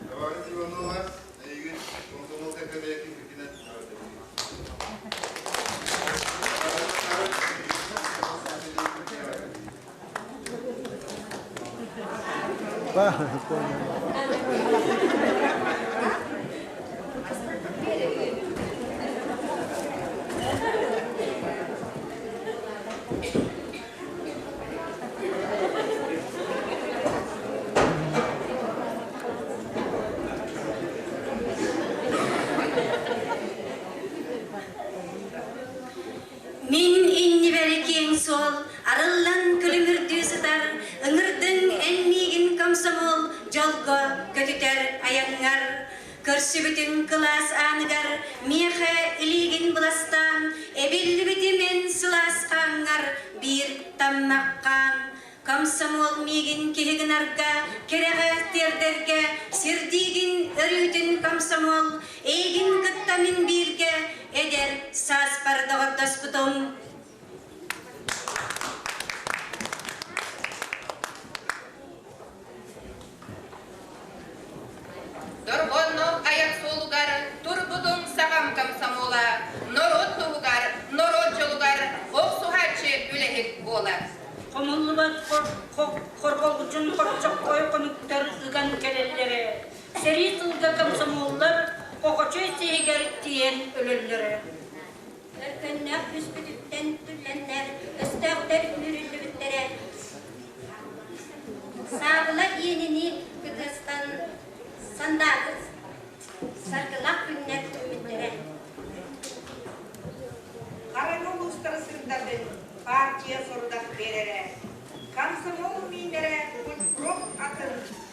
Товарищ Иванова, эйигин комсомолга кэдэй киирбитинэн Мин иннибэр киэҥ суол арыллан күлүмүрдүү сытар, ыҥырдыҥ эн миигин комсомол дьолго көтүтэр айаҥҥар. Көрсүбүтүҥ кылаас ааныгар миэхэ илиигин быластаан, эбиллибитим эн сылаас хааҥҥар биир таммаххаан. Комсомол миигин киһи гынарга, кэрэҕэ тиэрдэргэ, сирдиигин өрүүтүн комсомол, эйигин кытта мин бииргэ эдэр сааспар доҕордоспутум. Дорҕоонноох айан суолугар турбутун саҕам комсомола, норуот туһугар, норуот дьолугар охсуһааччы үлэһит буолар. Хомуллубат хорҕолдьун хорчоххой хонуктар ыган кэлэллэрэ. Сэрии сылга комсомоллар Хохочой сиһигэр тиийэн өлөллөрө. Өркөннөөх түспүтүттэн түллэннэр, өстөөхтөр үүрүллүбүттэрэ. Саабыла иэнини кытыастан сандаатыс саргылаах күннэр үүммүттэрэ. Хараҥа улуустары сырдатын партия сорудах биэрэрэ. Комсомол миинэрэ культпроф атын.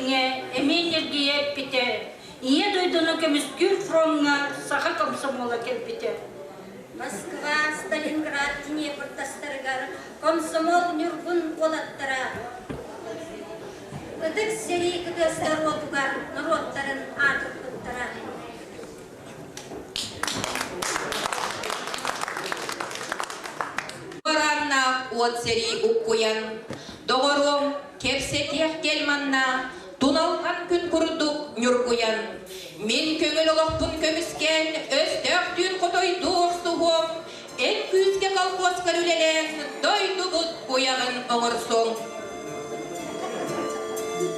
этиҥэ эмиэ ньиргийэ эппитэ, Ийэ дойдуну көмүскүүр фроҥҥа саха комсомола кэлбитэ. Москва, Сталинград, Днепр тастарыгар комсомол ньургун уолаттара ытык сэрии кытыас норуотугар норуоттарын аатырбыттара. Барааннаах уот сэрии уккуйан, доҕоруом, кэпсэтиэх кэл манна, туналҕан күн курдук ньургуйан. Мин көҥүл олохпун көмүскээн, өстөөх түүн хотойдуу охсуһуом, эн күүскэ колхозкар үлэлээн, дойдубут куйаҕын оҥорсуоҥ.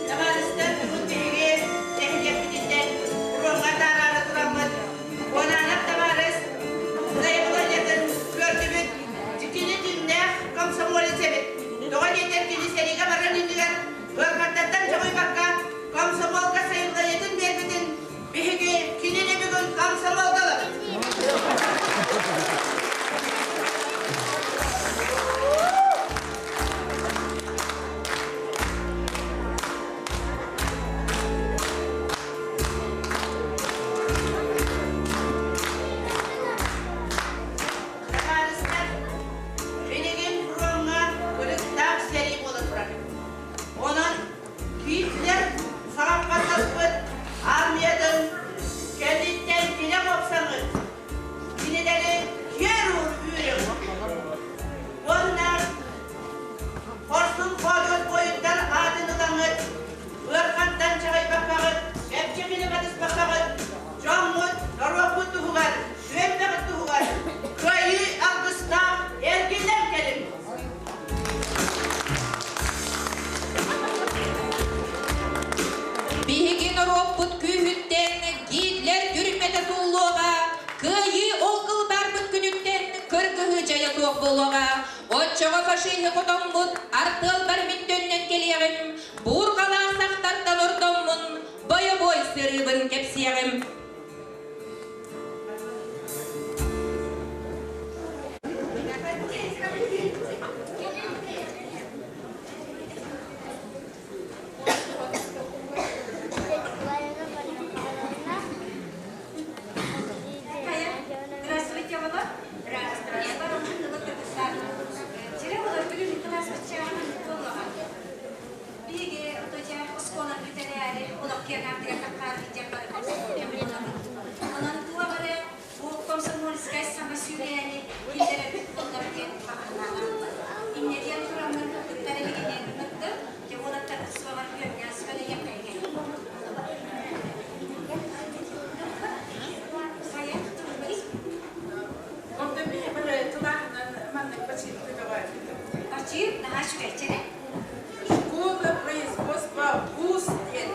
Табаарыстар, бүгүн биһиги нэһилиэкпититтэн фроҥҥа таараары тураммыт Куонаанап табаарыс заявлениетын көрдүбүт. Кини дьиҥнээх комсомолец эбит. Тоҕо диэтэр кини сэриигэ баран иннигэр ыарахаттартан чаҕыйбакка комсомолга сайылланиетын биэрбитин биһиги кинини бүгүн комсомолга ылабыт. Табаарыстар, билигин фроҥҥа кырыктаах сэрии буола турар. Онон Гитлер саҕаххатаспыт армиятын кэнниттэн тилэх уопсаҥҥыт кинилэри киэр үүрүҥ уонна хорсун хоодуот буойуттар аатын ылаҥҥыт ыархантан чаҕыйбаккаҕыт, чэпчэкини батыспаккаҕыт, дьоҥҥут, норуоккут туһугар, үөмпэҕит туһугар кыайыы алгыстаах эргиллэн кэлиҥ! Биһиги норуоппут күүһүттэн Гитлер түрмэтэ сууллуоҕа, кыайыы ол кылбаарбыт күнүттэн кыргыһыы дьайа суох буолуоҕа. Оччоҕо фашиһы хотоммут артыалбар мин төннөн кэлиэҕим, буурҕалаах сахтартан ордоммун, бойобуой сырыыбын кэпсиэҕим. Здравствуйте, оҕолор. Биһиги отодьа оскуоланы бүтэрээри олох киэҥ аартыгар таххаары диэн бары Онон туох эрэ бу комсомольскай саҥа сүүрээни киллэрэрбит буоллар диэн баҕарнаабаппыт. Инньэ диэн тураммын кыттар илигини ыҥырдым. Дьэ уолаттарбыт суоҕар күөҥнээн сүбэлэһиэххэйгэй. Хайа, Онтон биһи бары тылааһынан маннык бачыыпты бөҕөөбүтүм. Бачыып наһаа үчүгэйчэрэ. Школа производства вуз диэн.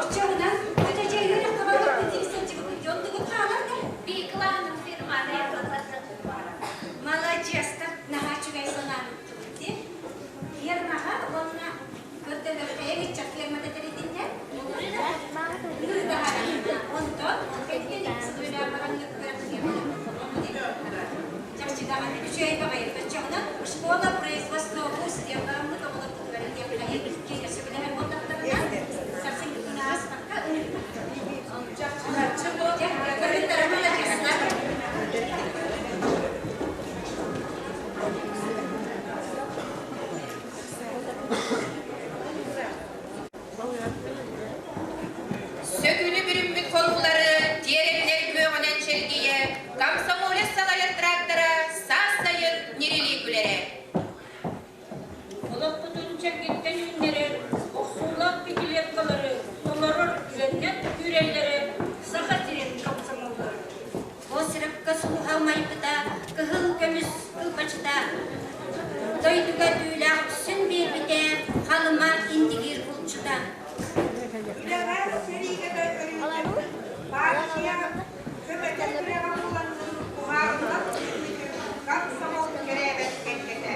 Оччоҕунан Маладьыастар, наһаа үчүгэй санаабыттыбыт дии. Фермаҕа уонна көрдөнөр ыччат фермата тэрилиннэ. Онтон Чахчы даҕаны үчүгэй баҕайы. Оччоҕуна школа производства вуз диэн бараммыт оҕолорбутугар диэххэйи киинэ сөбүлэһэр буоллахтарына сарсын күн ааспакка Көрүттэрэ маладьыастар. Сөкүнү бүрүммүт хонуулары тиэрэмнэр күөҕүнэн чэлгийэ, комсомолец салайар трактора саас сайын ньирилии күлэрэ. Олохпутун чэргиттэн үүннэрэр, охсуулаах пятилеткалары толорор үлэннэн күүрэллэрэ Саха сирин комсомоллара. Острокка сулуһа умайбыта, кыһыл көмүс кылбачыта. Дойдуга түүлээх үксүн биэрбитэ, Халыма Индигир булчута. Үлэҕэ сэриигэ да өрүүтүн партия көмөтө күрэҕэ буланнын уһаарыллан түһүүтүн комсомол кэрээбэт кэккэтэ.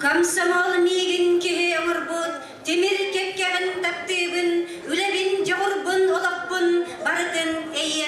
Комсомол миигин киһи оҥорбут, тимир кэккэҕин таптыыбын, үлэбин, дьоҕурбун, олохпун барытын эйиэхэ.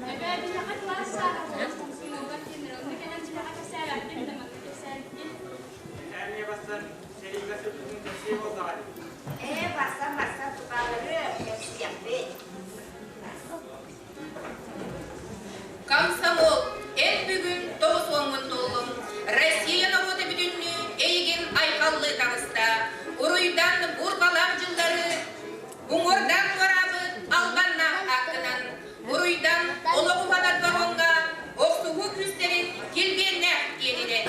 Эбээ, биһиэхэ кылаас сааһа буолар комсомоллар диэннэр, онно кэлэн биһиэхэ кэпсээбэккин да манна кэпсээбиккин. Эмиэ барсан сэриигэ сылдьыбытын кэпсиэ буоллаҕа дии. Ээ, барсан барсан тутаалары кэпсиэхпит. Комсомол, эн бүгүн 90-ҥун туоллуҥ. Россия норуота бүтүннүү эйигин айхаллыы таҕыста. Уруйдан бурҕалаах дьыллары уҥуордаан туораабыт албаннаах ааккынан, уруйдан олох уһанар боруоҥҥа охсуһуу күүстэрин килбиэннээх диэнинэн.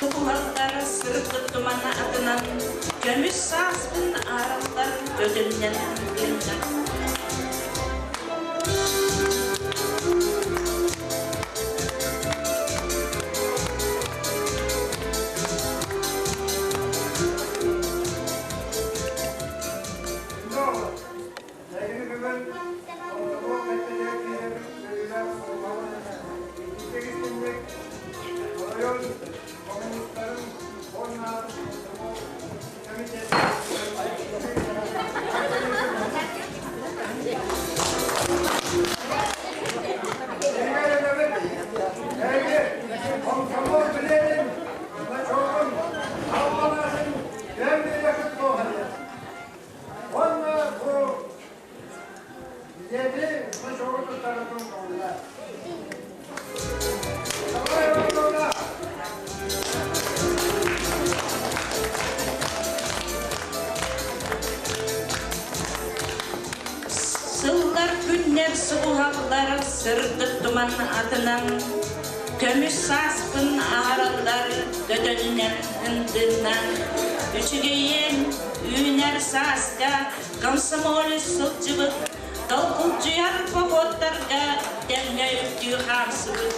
Тутуһаллар сырдык тумана атынан, көмүс сааспын аараллар көтөннөн тыыннар. Эһиги бүгүн Комсомол кэккэтигэр киирэн үөрүүлээх буоллаҕын итинник истиҥник оройуон коммунистарын уонна комсомол комитетын. Туман атынан көмүс сааспын аһараллар көтөнүнэн ындыынан. Үчүгэйиэн үүнэр сааска комсомолец сылдьыбыт, долгулдьуйар походтарга тэҥҥэ үктүү хаамсыбыт.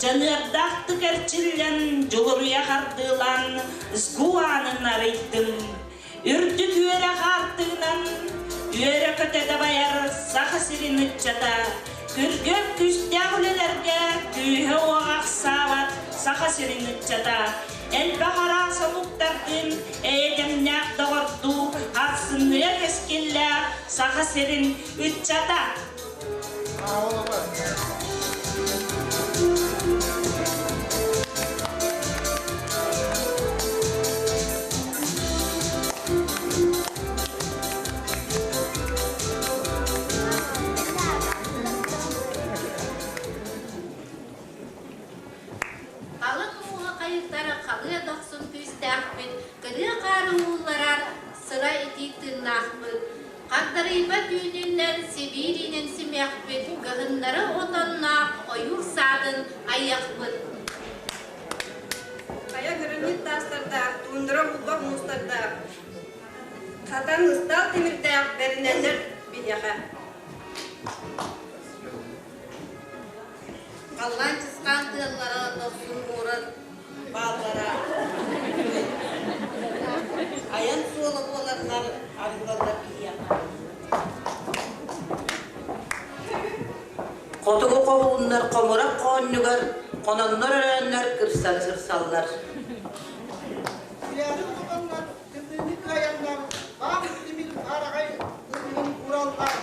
Дьаныардаахтык эрчиллэн, дьулуруйа хардыылаан, СГУ аанын арыйдым. Үрдүк үөрэх аартыгынан үөрэ-көтө дабайар Саха сирин ыччата, күргүөм күүстээх үлэлэргэ күүһэ-уоҕа ахсаабат Саха сирин ыччата, элбэх араас омуктардыын эйэ-дэмнээх доҕордуу ахсынныйа кэскиллээх Саха сирин ыччата! Халык мууһа хайыттара халыа дохсун күүстээхпит, кырыа хаары хатыҥнаахпыт, Хагдарыйбат үүнүнэн Сибииринэн симиэхпит, кыһыннары отонноох ойуур саадын айыахпыт. Хайа гранит таастардаах, туундара булбах муустардаах, хатан ыстаал тимирдээх бэринэллэр биһиэхэ. Халлаан чысхаан тыаллара дохсун уурар бааллара айан суола буоланнар арыллаллар киһиэхэ. Хотугу хоһууннар хомурах хоонньугар хононнор-өрөөннөр кырсан сырсаллар. Үлэһит хотоннор тымныыны кыайаннар, баах тимир араҕай ыллыгын ураллар.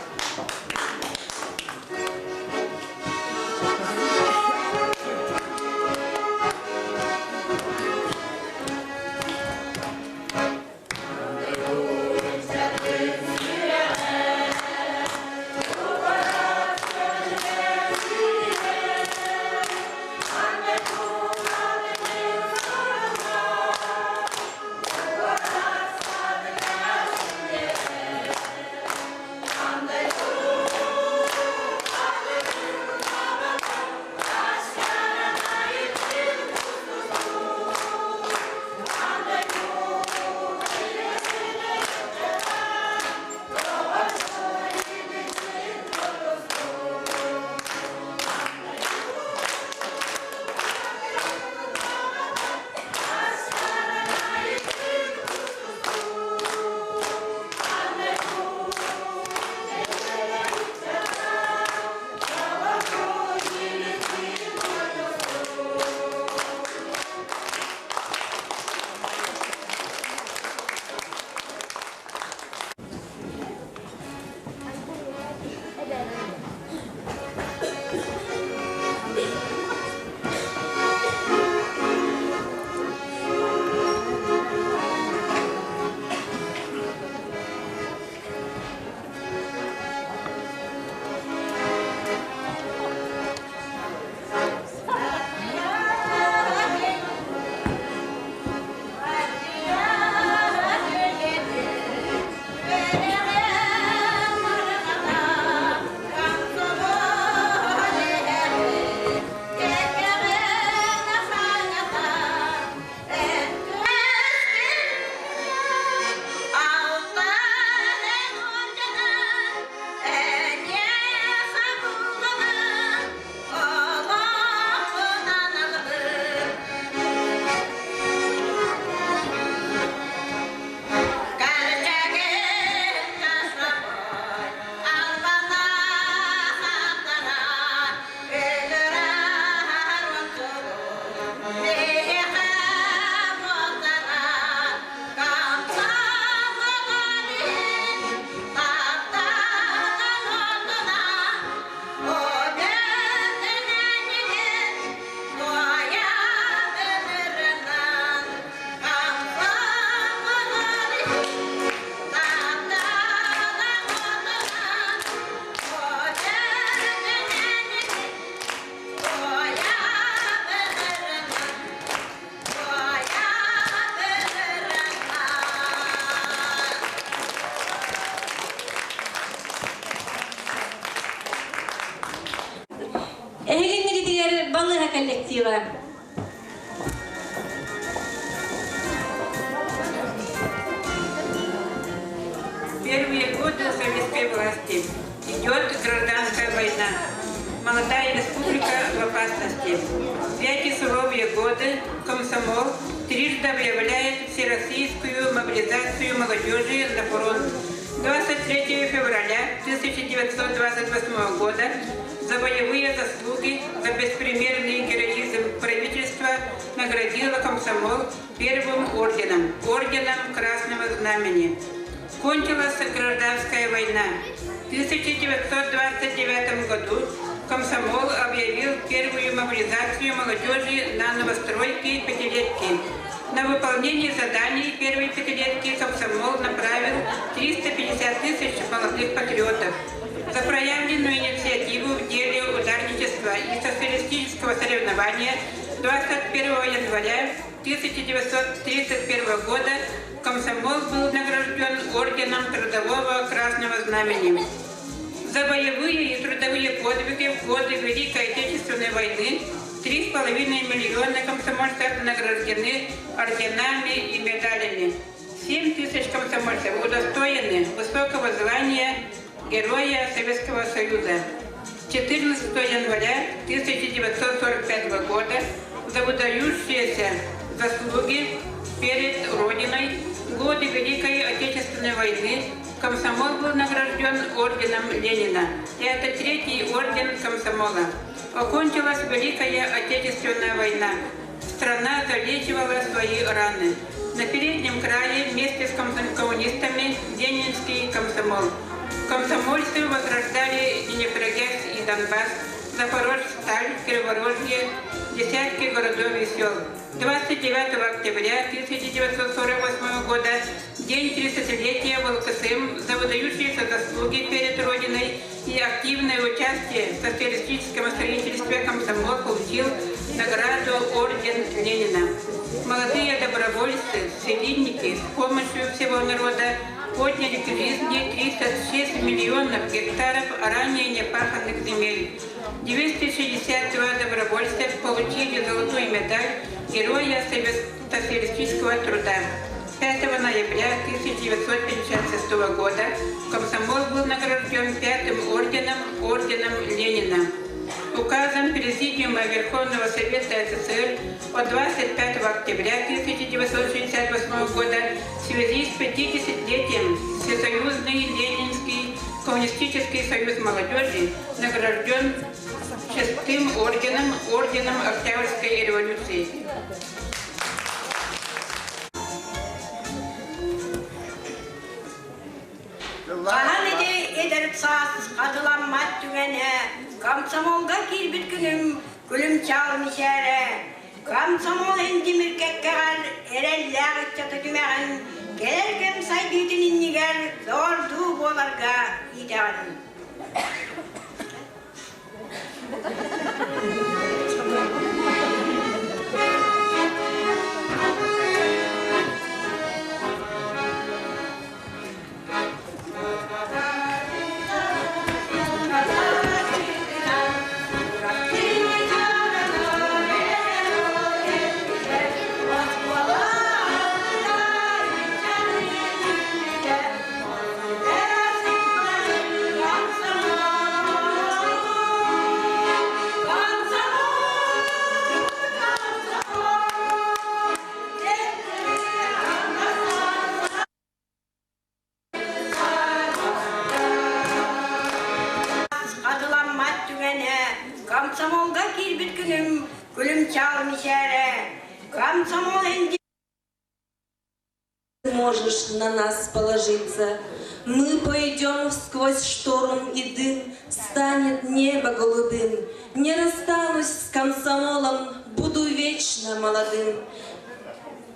Эһигиннигитигэр балыыһа коллектива. Первые годы советской власти идет гражданская война. Молодая республика в опасности. В эти суровые годы комсомол трижды объявляет всероссийскую мобилизацию молодежи на фронт. 23 февраля 1928 года за боевые заслуги, за беспримерный героизм правительство наградило комсомол первым орденом, орденом Красного Знамени. Кончилась гражданская война. В 1929 году комсомол объявил первую мобилизацию молодежи на новостройки пятилетки. На выполнение заданий первой пятилетки комсомол направил 350 тысяч молодых патриотов. За проявленную инициативу в деле ударничества и социалистического соревнования 21 января 1931 года комсомол был награжден награжден орденом Трудового Красного Знамени. За боевые и трудовые подвиги в годы Великой Отечественной войны 3,5 миллиона комсомольцев награждены орденами и медалями. 7 тысяч комсомольцев удостоены высокого звания Героя Советского Союза. 14 января 1945 года за выдающиеся заслуги перед Родиной в годы Великой Отечественной войны комсомол был награжден орденом Ленина. Это третий орден комсомола. Окончилась Великая Отечественная война. Страна залечивала свои раны. На переднем крае вместе с коммунистами Ленинский комсомол. Комсомольцы возрождали Днепрогэс и Донбасс, Запорожсталь, Криворожье, десятки городов и сел. 29 октября 1948 года, день 30-летия ВЛКСМ, за выдающиеся заслуги перед Родиной и активное участие в социалистическом строительстве комсомол получил награду Орден Ленина. Молодые добровольцы, целинники с помощью всего народа подняли к жизни 36 миллионов гектаров ранее непаханных земель. 262 добровольца получили золотую медаль Героя социалистического труда. 5 ноября 1956 года комсомол был награжден пятым орденом, орденом Ленина. Указом Президиума Верховного Совета СССР от 25 октября 1968 года в связи с 50-летием Всесоюзный Ленинский Коммунистический союз молодежи награжден шестым орденом, орденом Октябрьской революции. Хаһан ити эдэр саас хатыламмат түгэнэ, комсомолга киирбит күнүм күлүм чаал мичээрэ, комсомол индимир кэккэҕэр эрэллээх ыччаты түмэҕин, кэлэр кэм сайдыытын иннигэр доҕордуу буоларга иитэҕин. Хатыламмат түгэнэ, комсомолга киирбит күнүм күлүм чаал мичээрэ, комсомол Можешь на нас положиться. Мы пойдем сквозь шторм и дым, станет небо голубым. Не расстанусь с комсомолом, буду вечно молодым.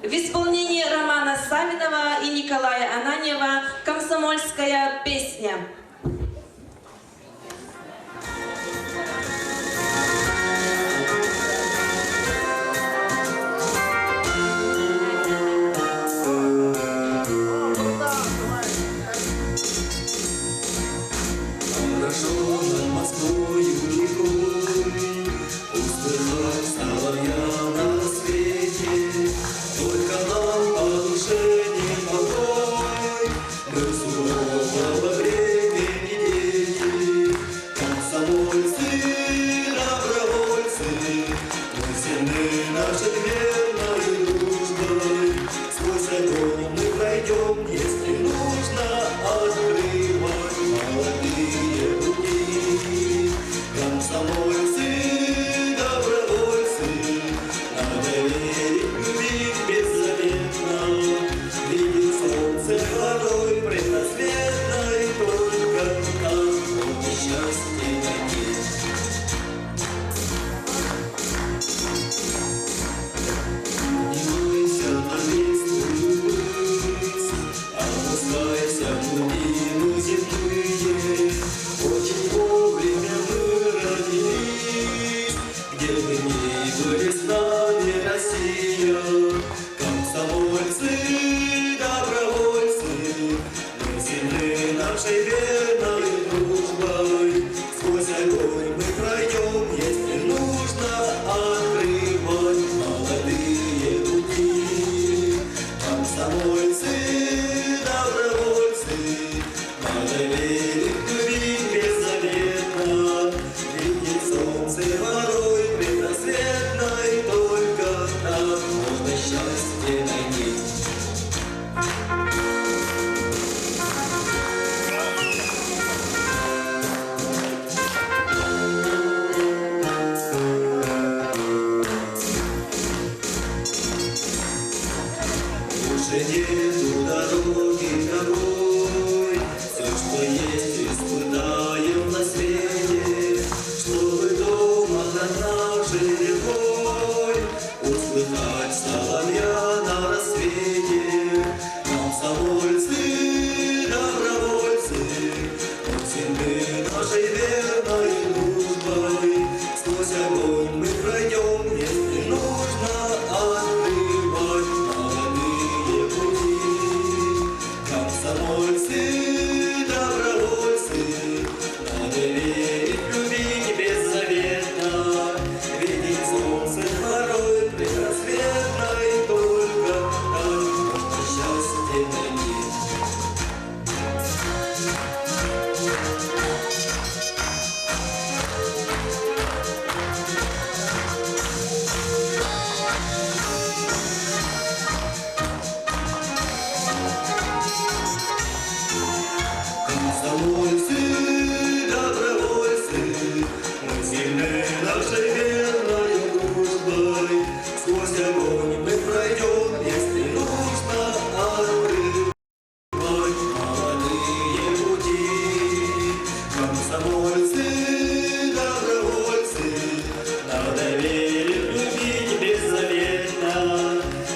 В исполнении Романа Савинова и Николая Ананьева «Комсомольская песня». Хорошо над Москвою рекой, Услыхать стала я на свете, Только нам по душе не покой, Мы сурового времени. нашей верной дружбой. Сквозь огонь мы пройдем, если нужно открывать молодые пути. Комсомольцы, добровольцы, надо верить, любить беззаветно, видеть солнце порой предрассветной, только так можно счастье найти. Больше нету дороги такой, Все, что есть, испытаем на свете, Чтобы дома над нашей рекой Услыхать соловья на рассвете. Комсомольцы, добровольцы, Мы сильны нашей верной дружбой. Сквозь огонь мы пройдем, если нужно открывать молодые пути. Комсомольцы, добровольцы, надо верить, любить беззаветно, видеть солнце порой предрассветной, только так можно счастье найти. Комсомольцы, добровольцы, мы сильны нашей верной дружбой. Сквозь огонь мы пройдем, если нужно открывать молодые пути. Комсомольцы, добровольцы, надо верить, любить беззаветно,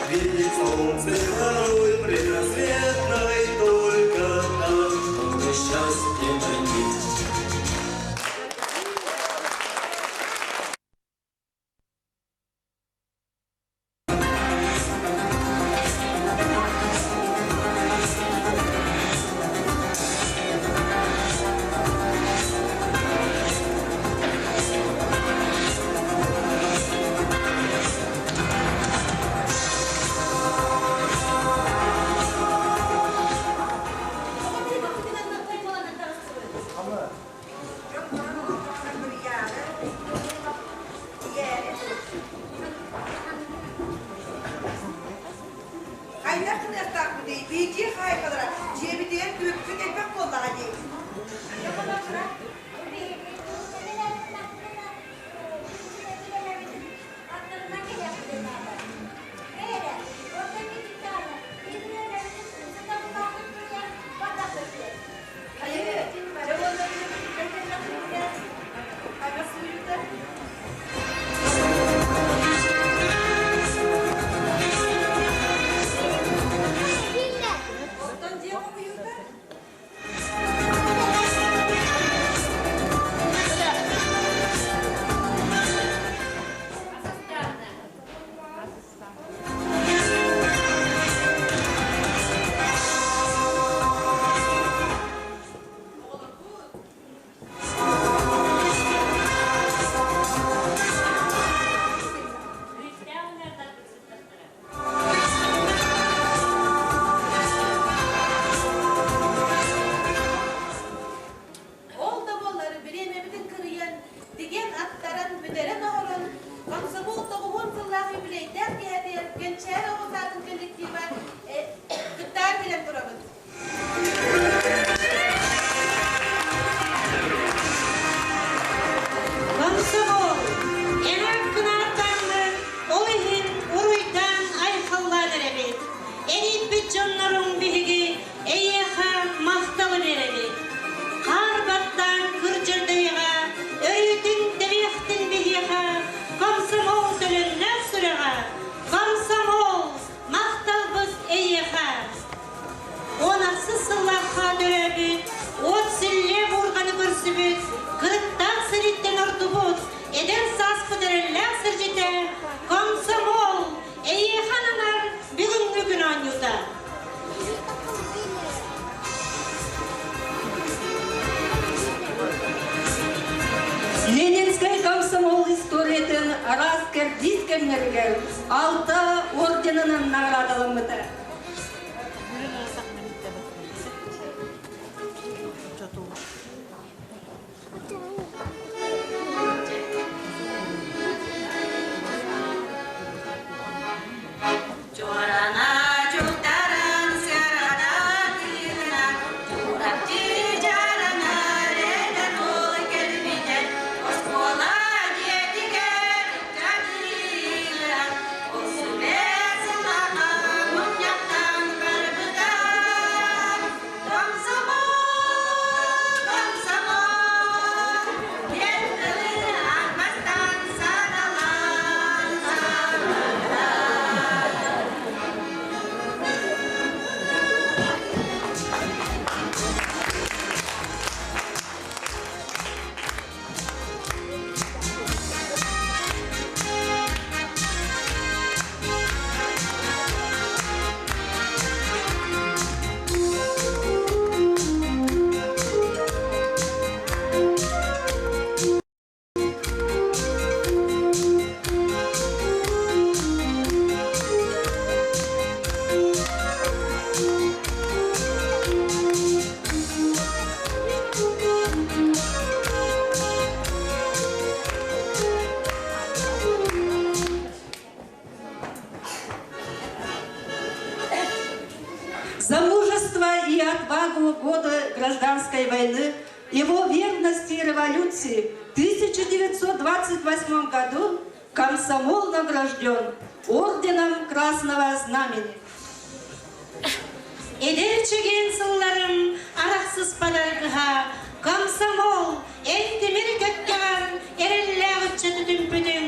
видеть солнце порой предрассветной, только так можно счастье найти. Хайдах гыныахтаахпытый, биирдии хаайкалара дьиэбитигэр түбүкпүт элбэх буоллаҕа дии. Хайы, дьэ уонна кэллэхпитинэ, ага сууйута. Оттон дьиэ хомуйуута? Ол да буоллар бириэмэбитин кырыйан, тигэн аттаран, бүтэрэн оһорон, комсомол тоҕуһун сыллаах юбилейдээх киэһэтигэр Кэнчээри оҕо саадын коллектива кыттаар кэлэн турабыт. Комсомол, эҥэр кынааттааммыт, ол иһин уруйдаан айхаллаан эрэбит. Эрийбит дьонноруҥ биһиги эйиэхэ махталы биэрэбит. Хаар баттаан кырдьырдайыҕа, өрүүтүн тэбиэхтин биһиэхэ, комсомол төлөннөөх сүрэҕэ, комсомол, махталбыт эйиэхэ. Он ахсыс сыллаахха төрөөбүт, от силлиэ буурҕаны көрсүбүт, кырыктаах сэрииттэн ордубут, эдэр сааспыт эрэллээх сирдьитэ, комсомол, эйиэхэ ананар бүгүҥҥү күн оонньуута. араас кэрдиис кэмнэригэр алта орденынан наҕараадаламмыта. Чуорана чуктаран сыарана тыына, Чурапчы дьарана эдэр уол кэлбитэ, Оскуола дьиэтигэр ыккардыыра, Уксубэ сылаха мунньахтан барбыта. Комсомол, комсомол, диэн тылы арбастан саҕалаан саҥарда. За мужество и отвагу годы гражданской войны, его верности революции в 1928 году комсомол награжден орденом Красного Знамени. Эдэр чэгиэн сылларым арахсыспаларгыһа комсомол эн тимир кэккэҕэр эрэллээх ыччаты түмпүтүҥ,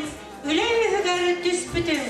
үлэ үөһүгэр түспүтүҥ.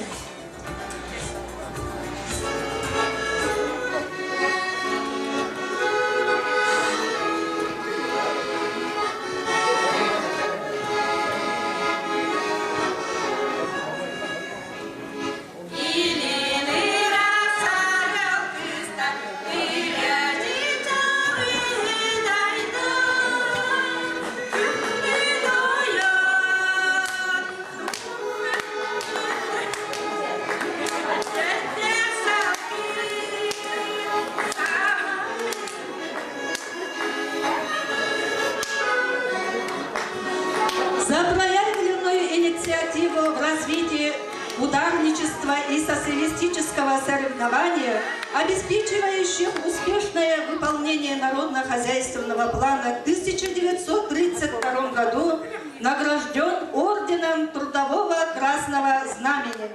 За проявленную инициативу в развитии ударничества и социалистического соревнования, обеспечивающих успешное выполнение народно-хозяйственного плана в 1932 году, награжден орденом Трудового Красного Знамени.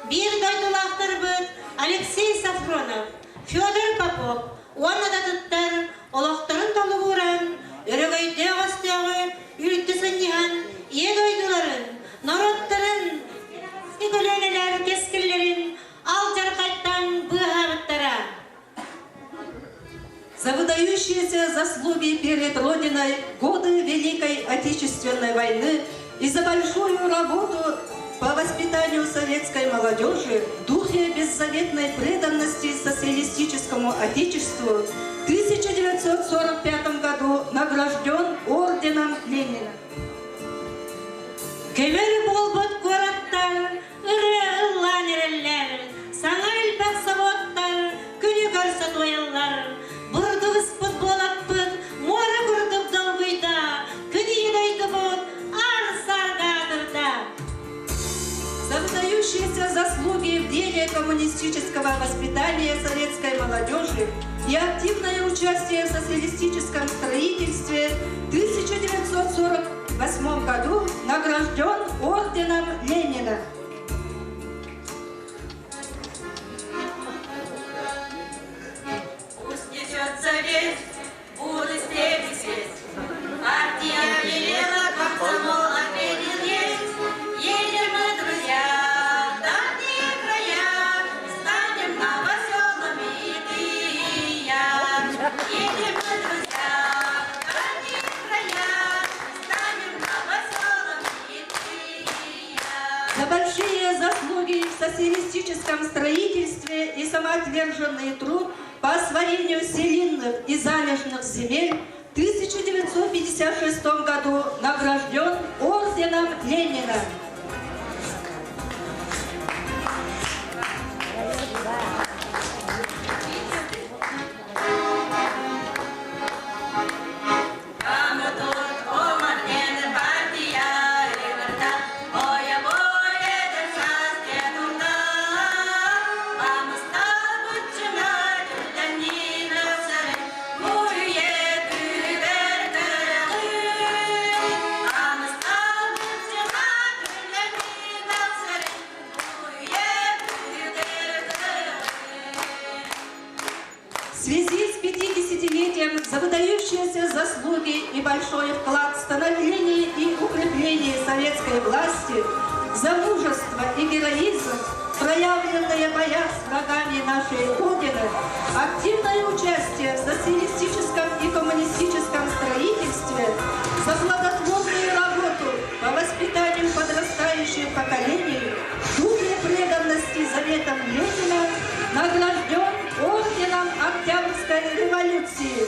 Биир дойдулаахтарбыт Алексей Сафронов, Федор Попов уонна да атыттар олохторун толугуран, өрөгөйдөөх өстөөҕү үлтү сынньыһан, ийэ дойдуларын, норуоттарын, көлүөнэлэр кэскиллэрин алдьархайтан быыһаабыттара. За выдающиеся заслуги перед Родиной годы Великой Отечественной войны и за большую работу по воспитанию советской молодежи в духе беззаветной преданности социалистическому Отечеству в 1945 году награжден орденом Ленина. Көмөр буолбут куораттар ырыа ыллаан эрэллэр, саҥа элбэх собуоттар күнү көрсө туойаллар. Бурдук ыспыт буолаппыт, муора курдук долгуйда, күн ийэ дойдубут аар-саарга аатырда. За выдающиеся заслуги в деле коммунистического воспитания советской молодежи и активное участие в социалистическом строительстве в 1948 году награжден орденом Ленина. Пусть несется весть, будут степи сесть. Партия велела, комсомол ответил есть. Едем мы, друзья, в дальние края, станем новоселами и ты, и я. Едем мы, друзья, в дальние края, станем новоселами и ты, и я. За большие заслуги в социалистическом строительстве и самоотверженный труд по освоению селинных и залежных земель в 1956 году награжден орденом Ленина. В связи с 50-летием за выдающиеся заслуги и большой вклад в становление и укрепление советской власти, за мужество и героизм, проявленные в боях с врагами нашей Родины, активное участие в социалистическом и коммунистическом строительстве, за плодотворную работу по воспитанию подрастающих поколений, в духе преданности заветам Ленина награжден орденом Октябрьской революции.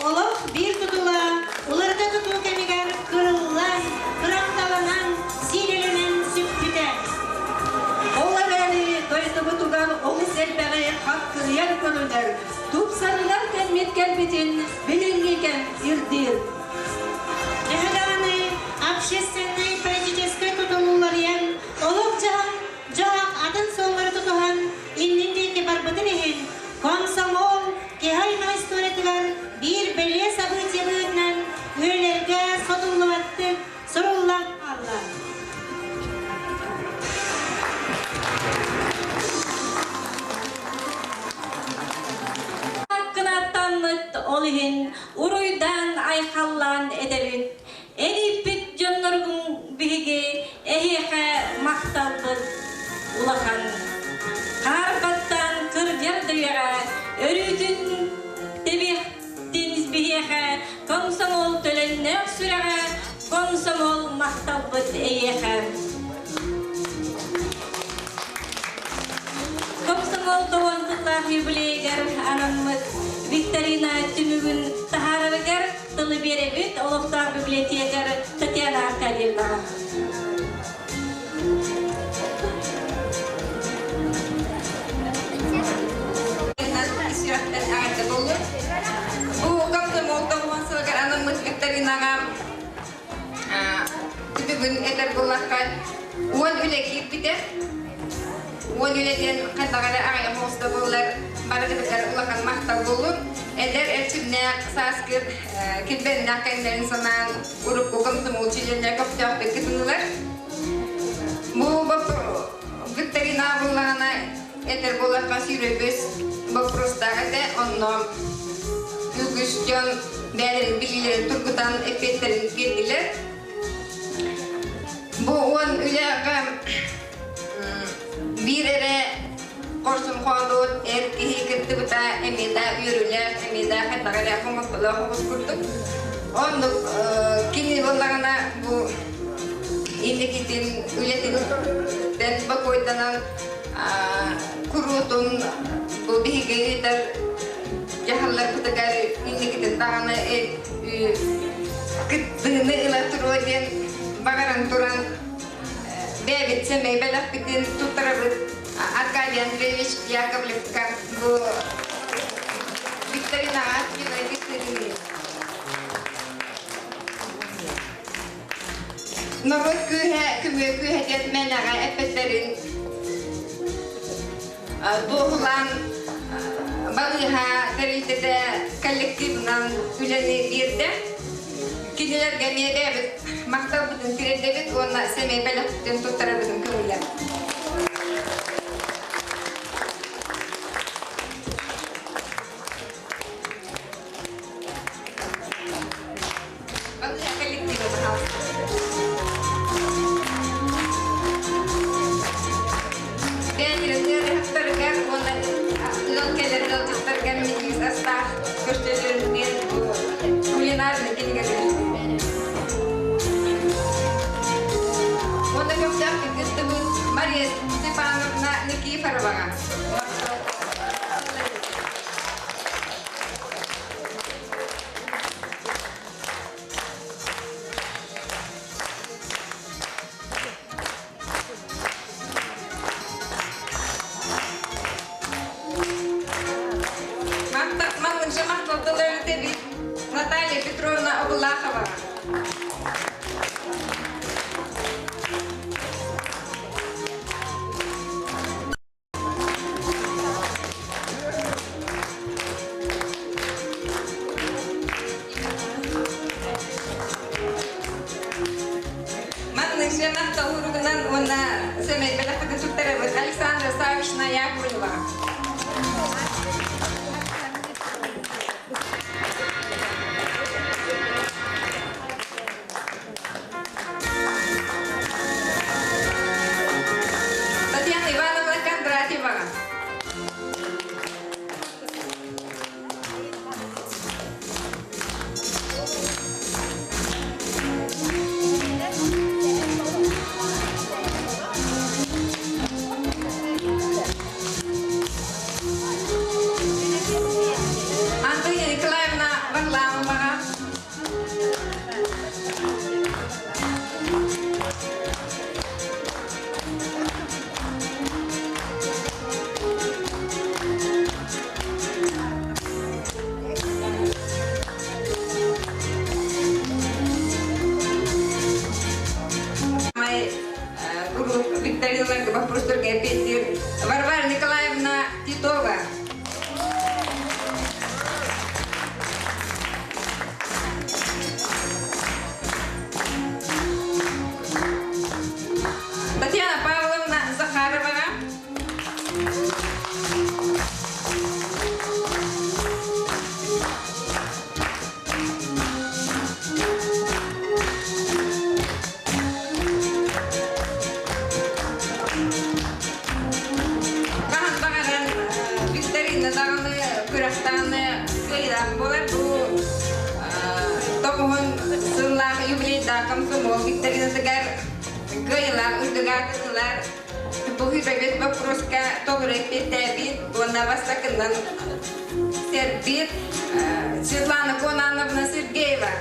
Олох биир тутула уларыта тутуу кэмигэр кырыллан, кырамталанан, сиилэлэнэн сүппүтэ. Ол эрээри дойдубутугар олус элбэҕи хаккырыйан көрүнэр, тупсарынар кэммит кэлбитин билиҥҥи кэм ирдиир. Төһө даҕаны общественнай политическай тутулууларыйан, олох-дьаһах дьаһах атын суоллары тутуһан иннин диэки барбытын иһин, комсомол киһи аймах историятыгар биир бэлиэ событие быһыытынан үлэлэргэ сотуллубаттык. улахан. Хаар баттаан кырдьар да үйэҕэ, өрүүтүн тэбиэхтин биһиэхэ, комсомол төлөннөөх сүрэҕэ, комсомол махталбыт эйиэхэ. Комсомол тоҕон сыллаах юбилейыгар анаммыт викторина түмүгүн таһаарарыгар тылы биэрэбит олохтоох библиотекарь Татьяна Аркадьевнаҕа. Сүрэхтэн эҕэрдэ буоллун. Бу комсомол тоҕуһун сылыгар анаммыт викторинаҕа түбүгүн этэр буоллахха, уон үлэ киирбитэ. Уон үлэ диэн хайдах эрэ аҕыйах оҕус да буоллар, барыгытыгар улахан махтал буоллун. Эдэр эрчимнээх сааскы килбэннээх кэмнэрин санаан урукку комсомол чилиэннэр көхтөөхтүк кытыннылар. Бу викторина буоллаҕына этэр буоллахха сүүрөбүс боппуруостаах этэ. Онно үгүс дьон бэйэлэрин билиилэрин тургутан эппиэттэрин биэрдилэр. Бу уон үлэҕэ биир эрэ хорсун хоодуот эр киһи кыттыбыта эмиэ да үөрүүлээх, эмиэ да хайдах эрэ хомолтолоох оҕус курдук. Оннук кини буоллаҕына бу инникитин үлэтиттэн бокуойданан куруутун бу биһиги ыытар дьаһалларбытыгар инникитин даҕаны кыттыыны ыла туруо диэн баҕаран туран бэйэбит сэмэй бэлэхпитин туттарабыт Аркадий Андреевич Яковлевка бу викторинаҕа кыттыытын. Норуот күүһэ, көмүө күүһэ диэн мээнэҕэ эппэттэрин туоһулаан балыыһа тэрилтэтэ коллективынан үлэни биэрдэ. Кинилэргэ эмиэ бэйэбит махталбытын тириэрдэбит уонна сэмэй бэлэхпитин туттарарбытын көҥүллэр. Балыыһа коллектива, пожалуйста. Бэйэлэрин ыарыһахтарыгар уонна ыал кэлэр ыалдьыттарга минньигэс астаах көрсөллөрүн диэн кулинарный кинигэлэр. Уонна көхтөөхтүк кыттыбыт Мария Степановна Никифороваҕа. Маннык махталдылар эбит Наталья Петровна Обулахова. Маннык махтал уругунан уонна сэмэй бэлэхпитин туттарабыт Александра Савична Яковлева. Татьяна Ивановна Кондратьева. Антонина Николаевна Варламова. Викториналарга вопростарга эппиэттиир Варвара Николаевна Титова. Татьяна Павловна Захарова. кыайыылаах буолар бу тоҕуһун сыллаах юбилейдаах комсомол викторинатыгар кыайыылаах үрдүк аатырдылар. Бу бэбит боппуруоска толору эппиэттээбит уонна бастакынан сэрбит Светлана Конановна Сергеева.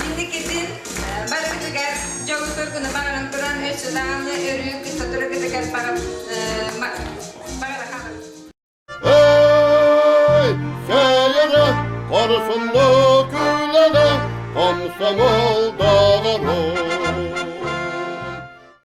Инникитин барыбытыгар дьолу-соргуну баҕаран туран өссө даҕаны өрүү кытта тураргытыгар баҕара хаалабыт. Эй, сәйере, хорсунлук үләне, комсомол.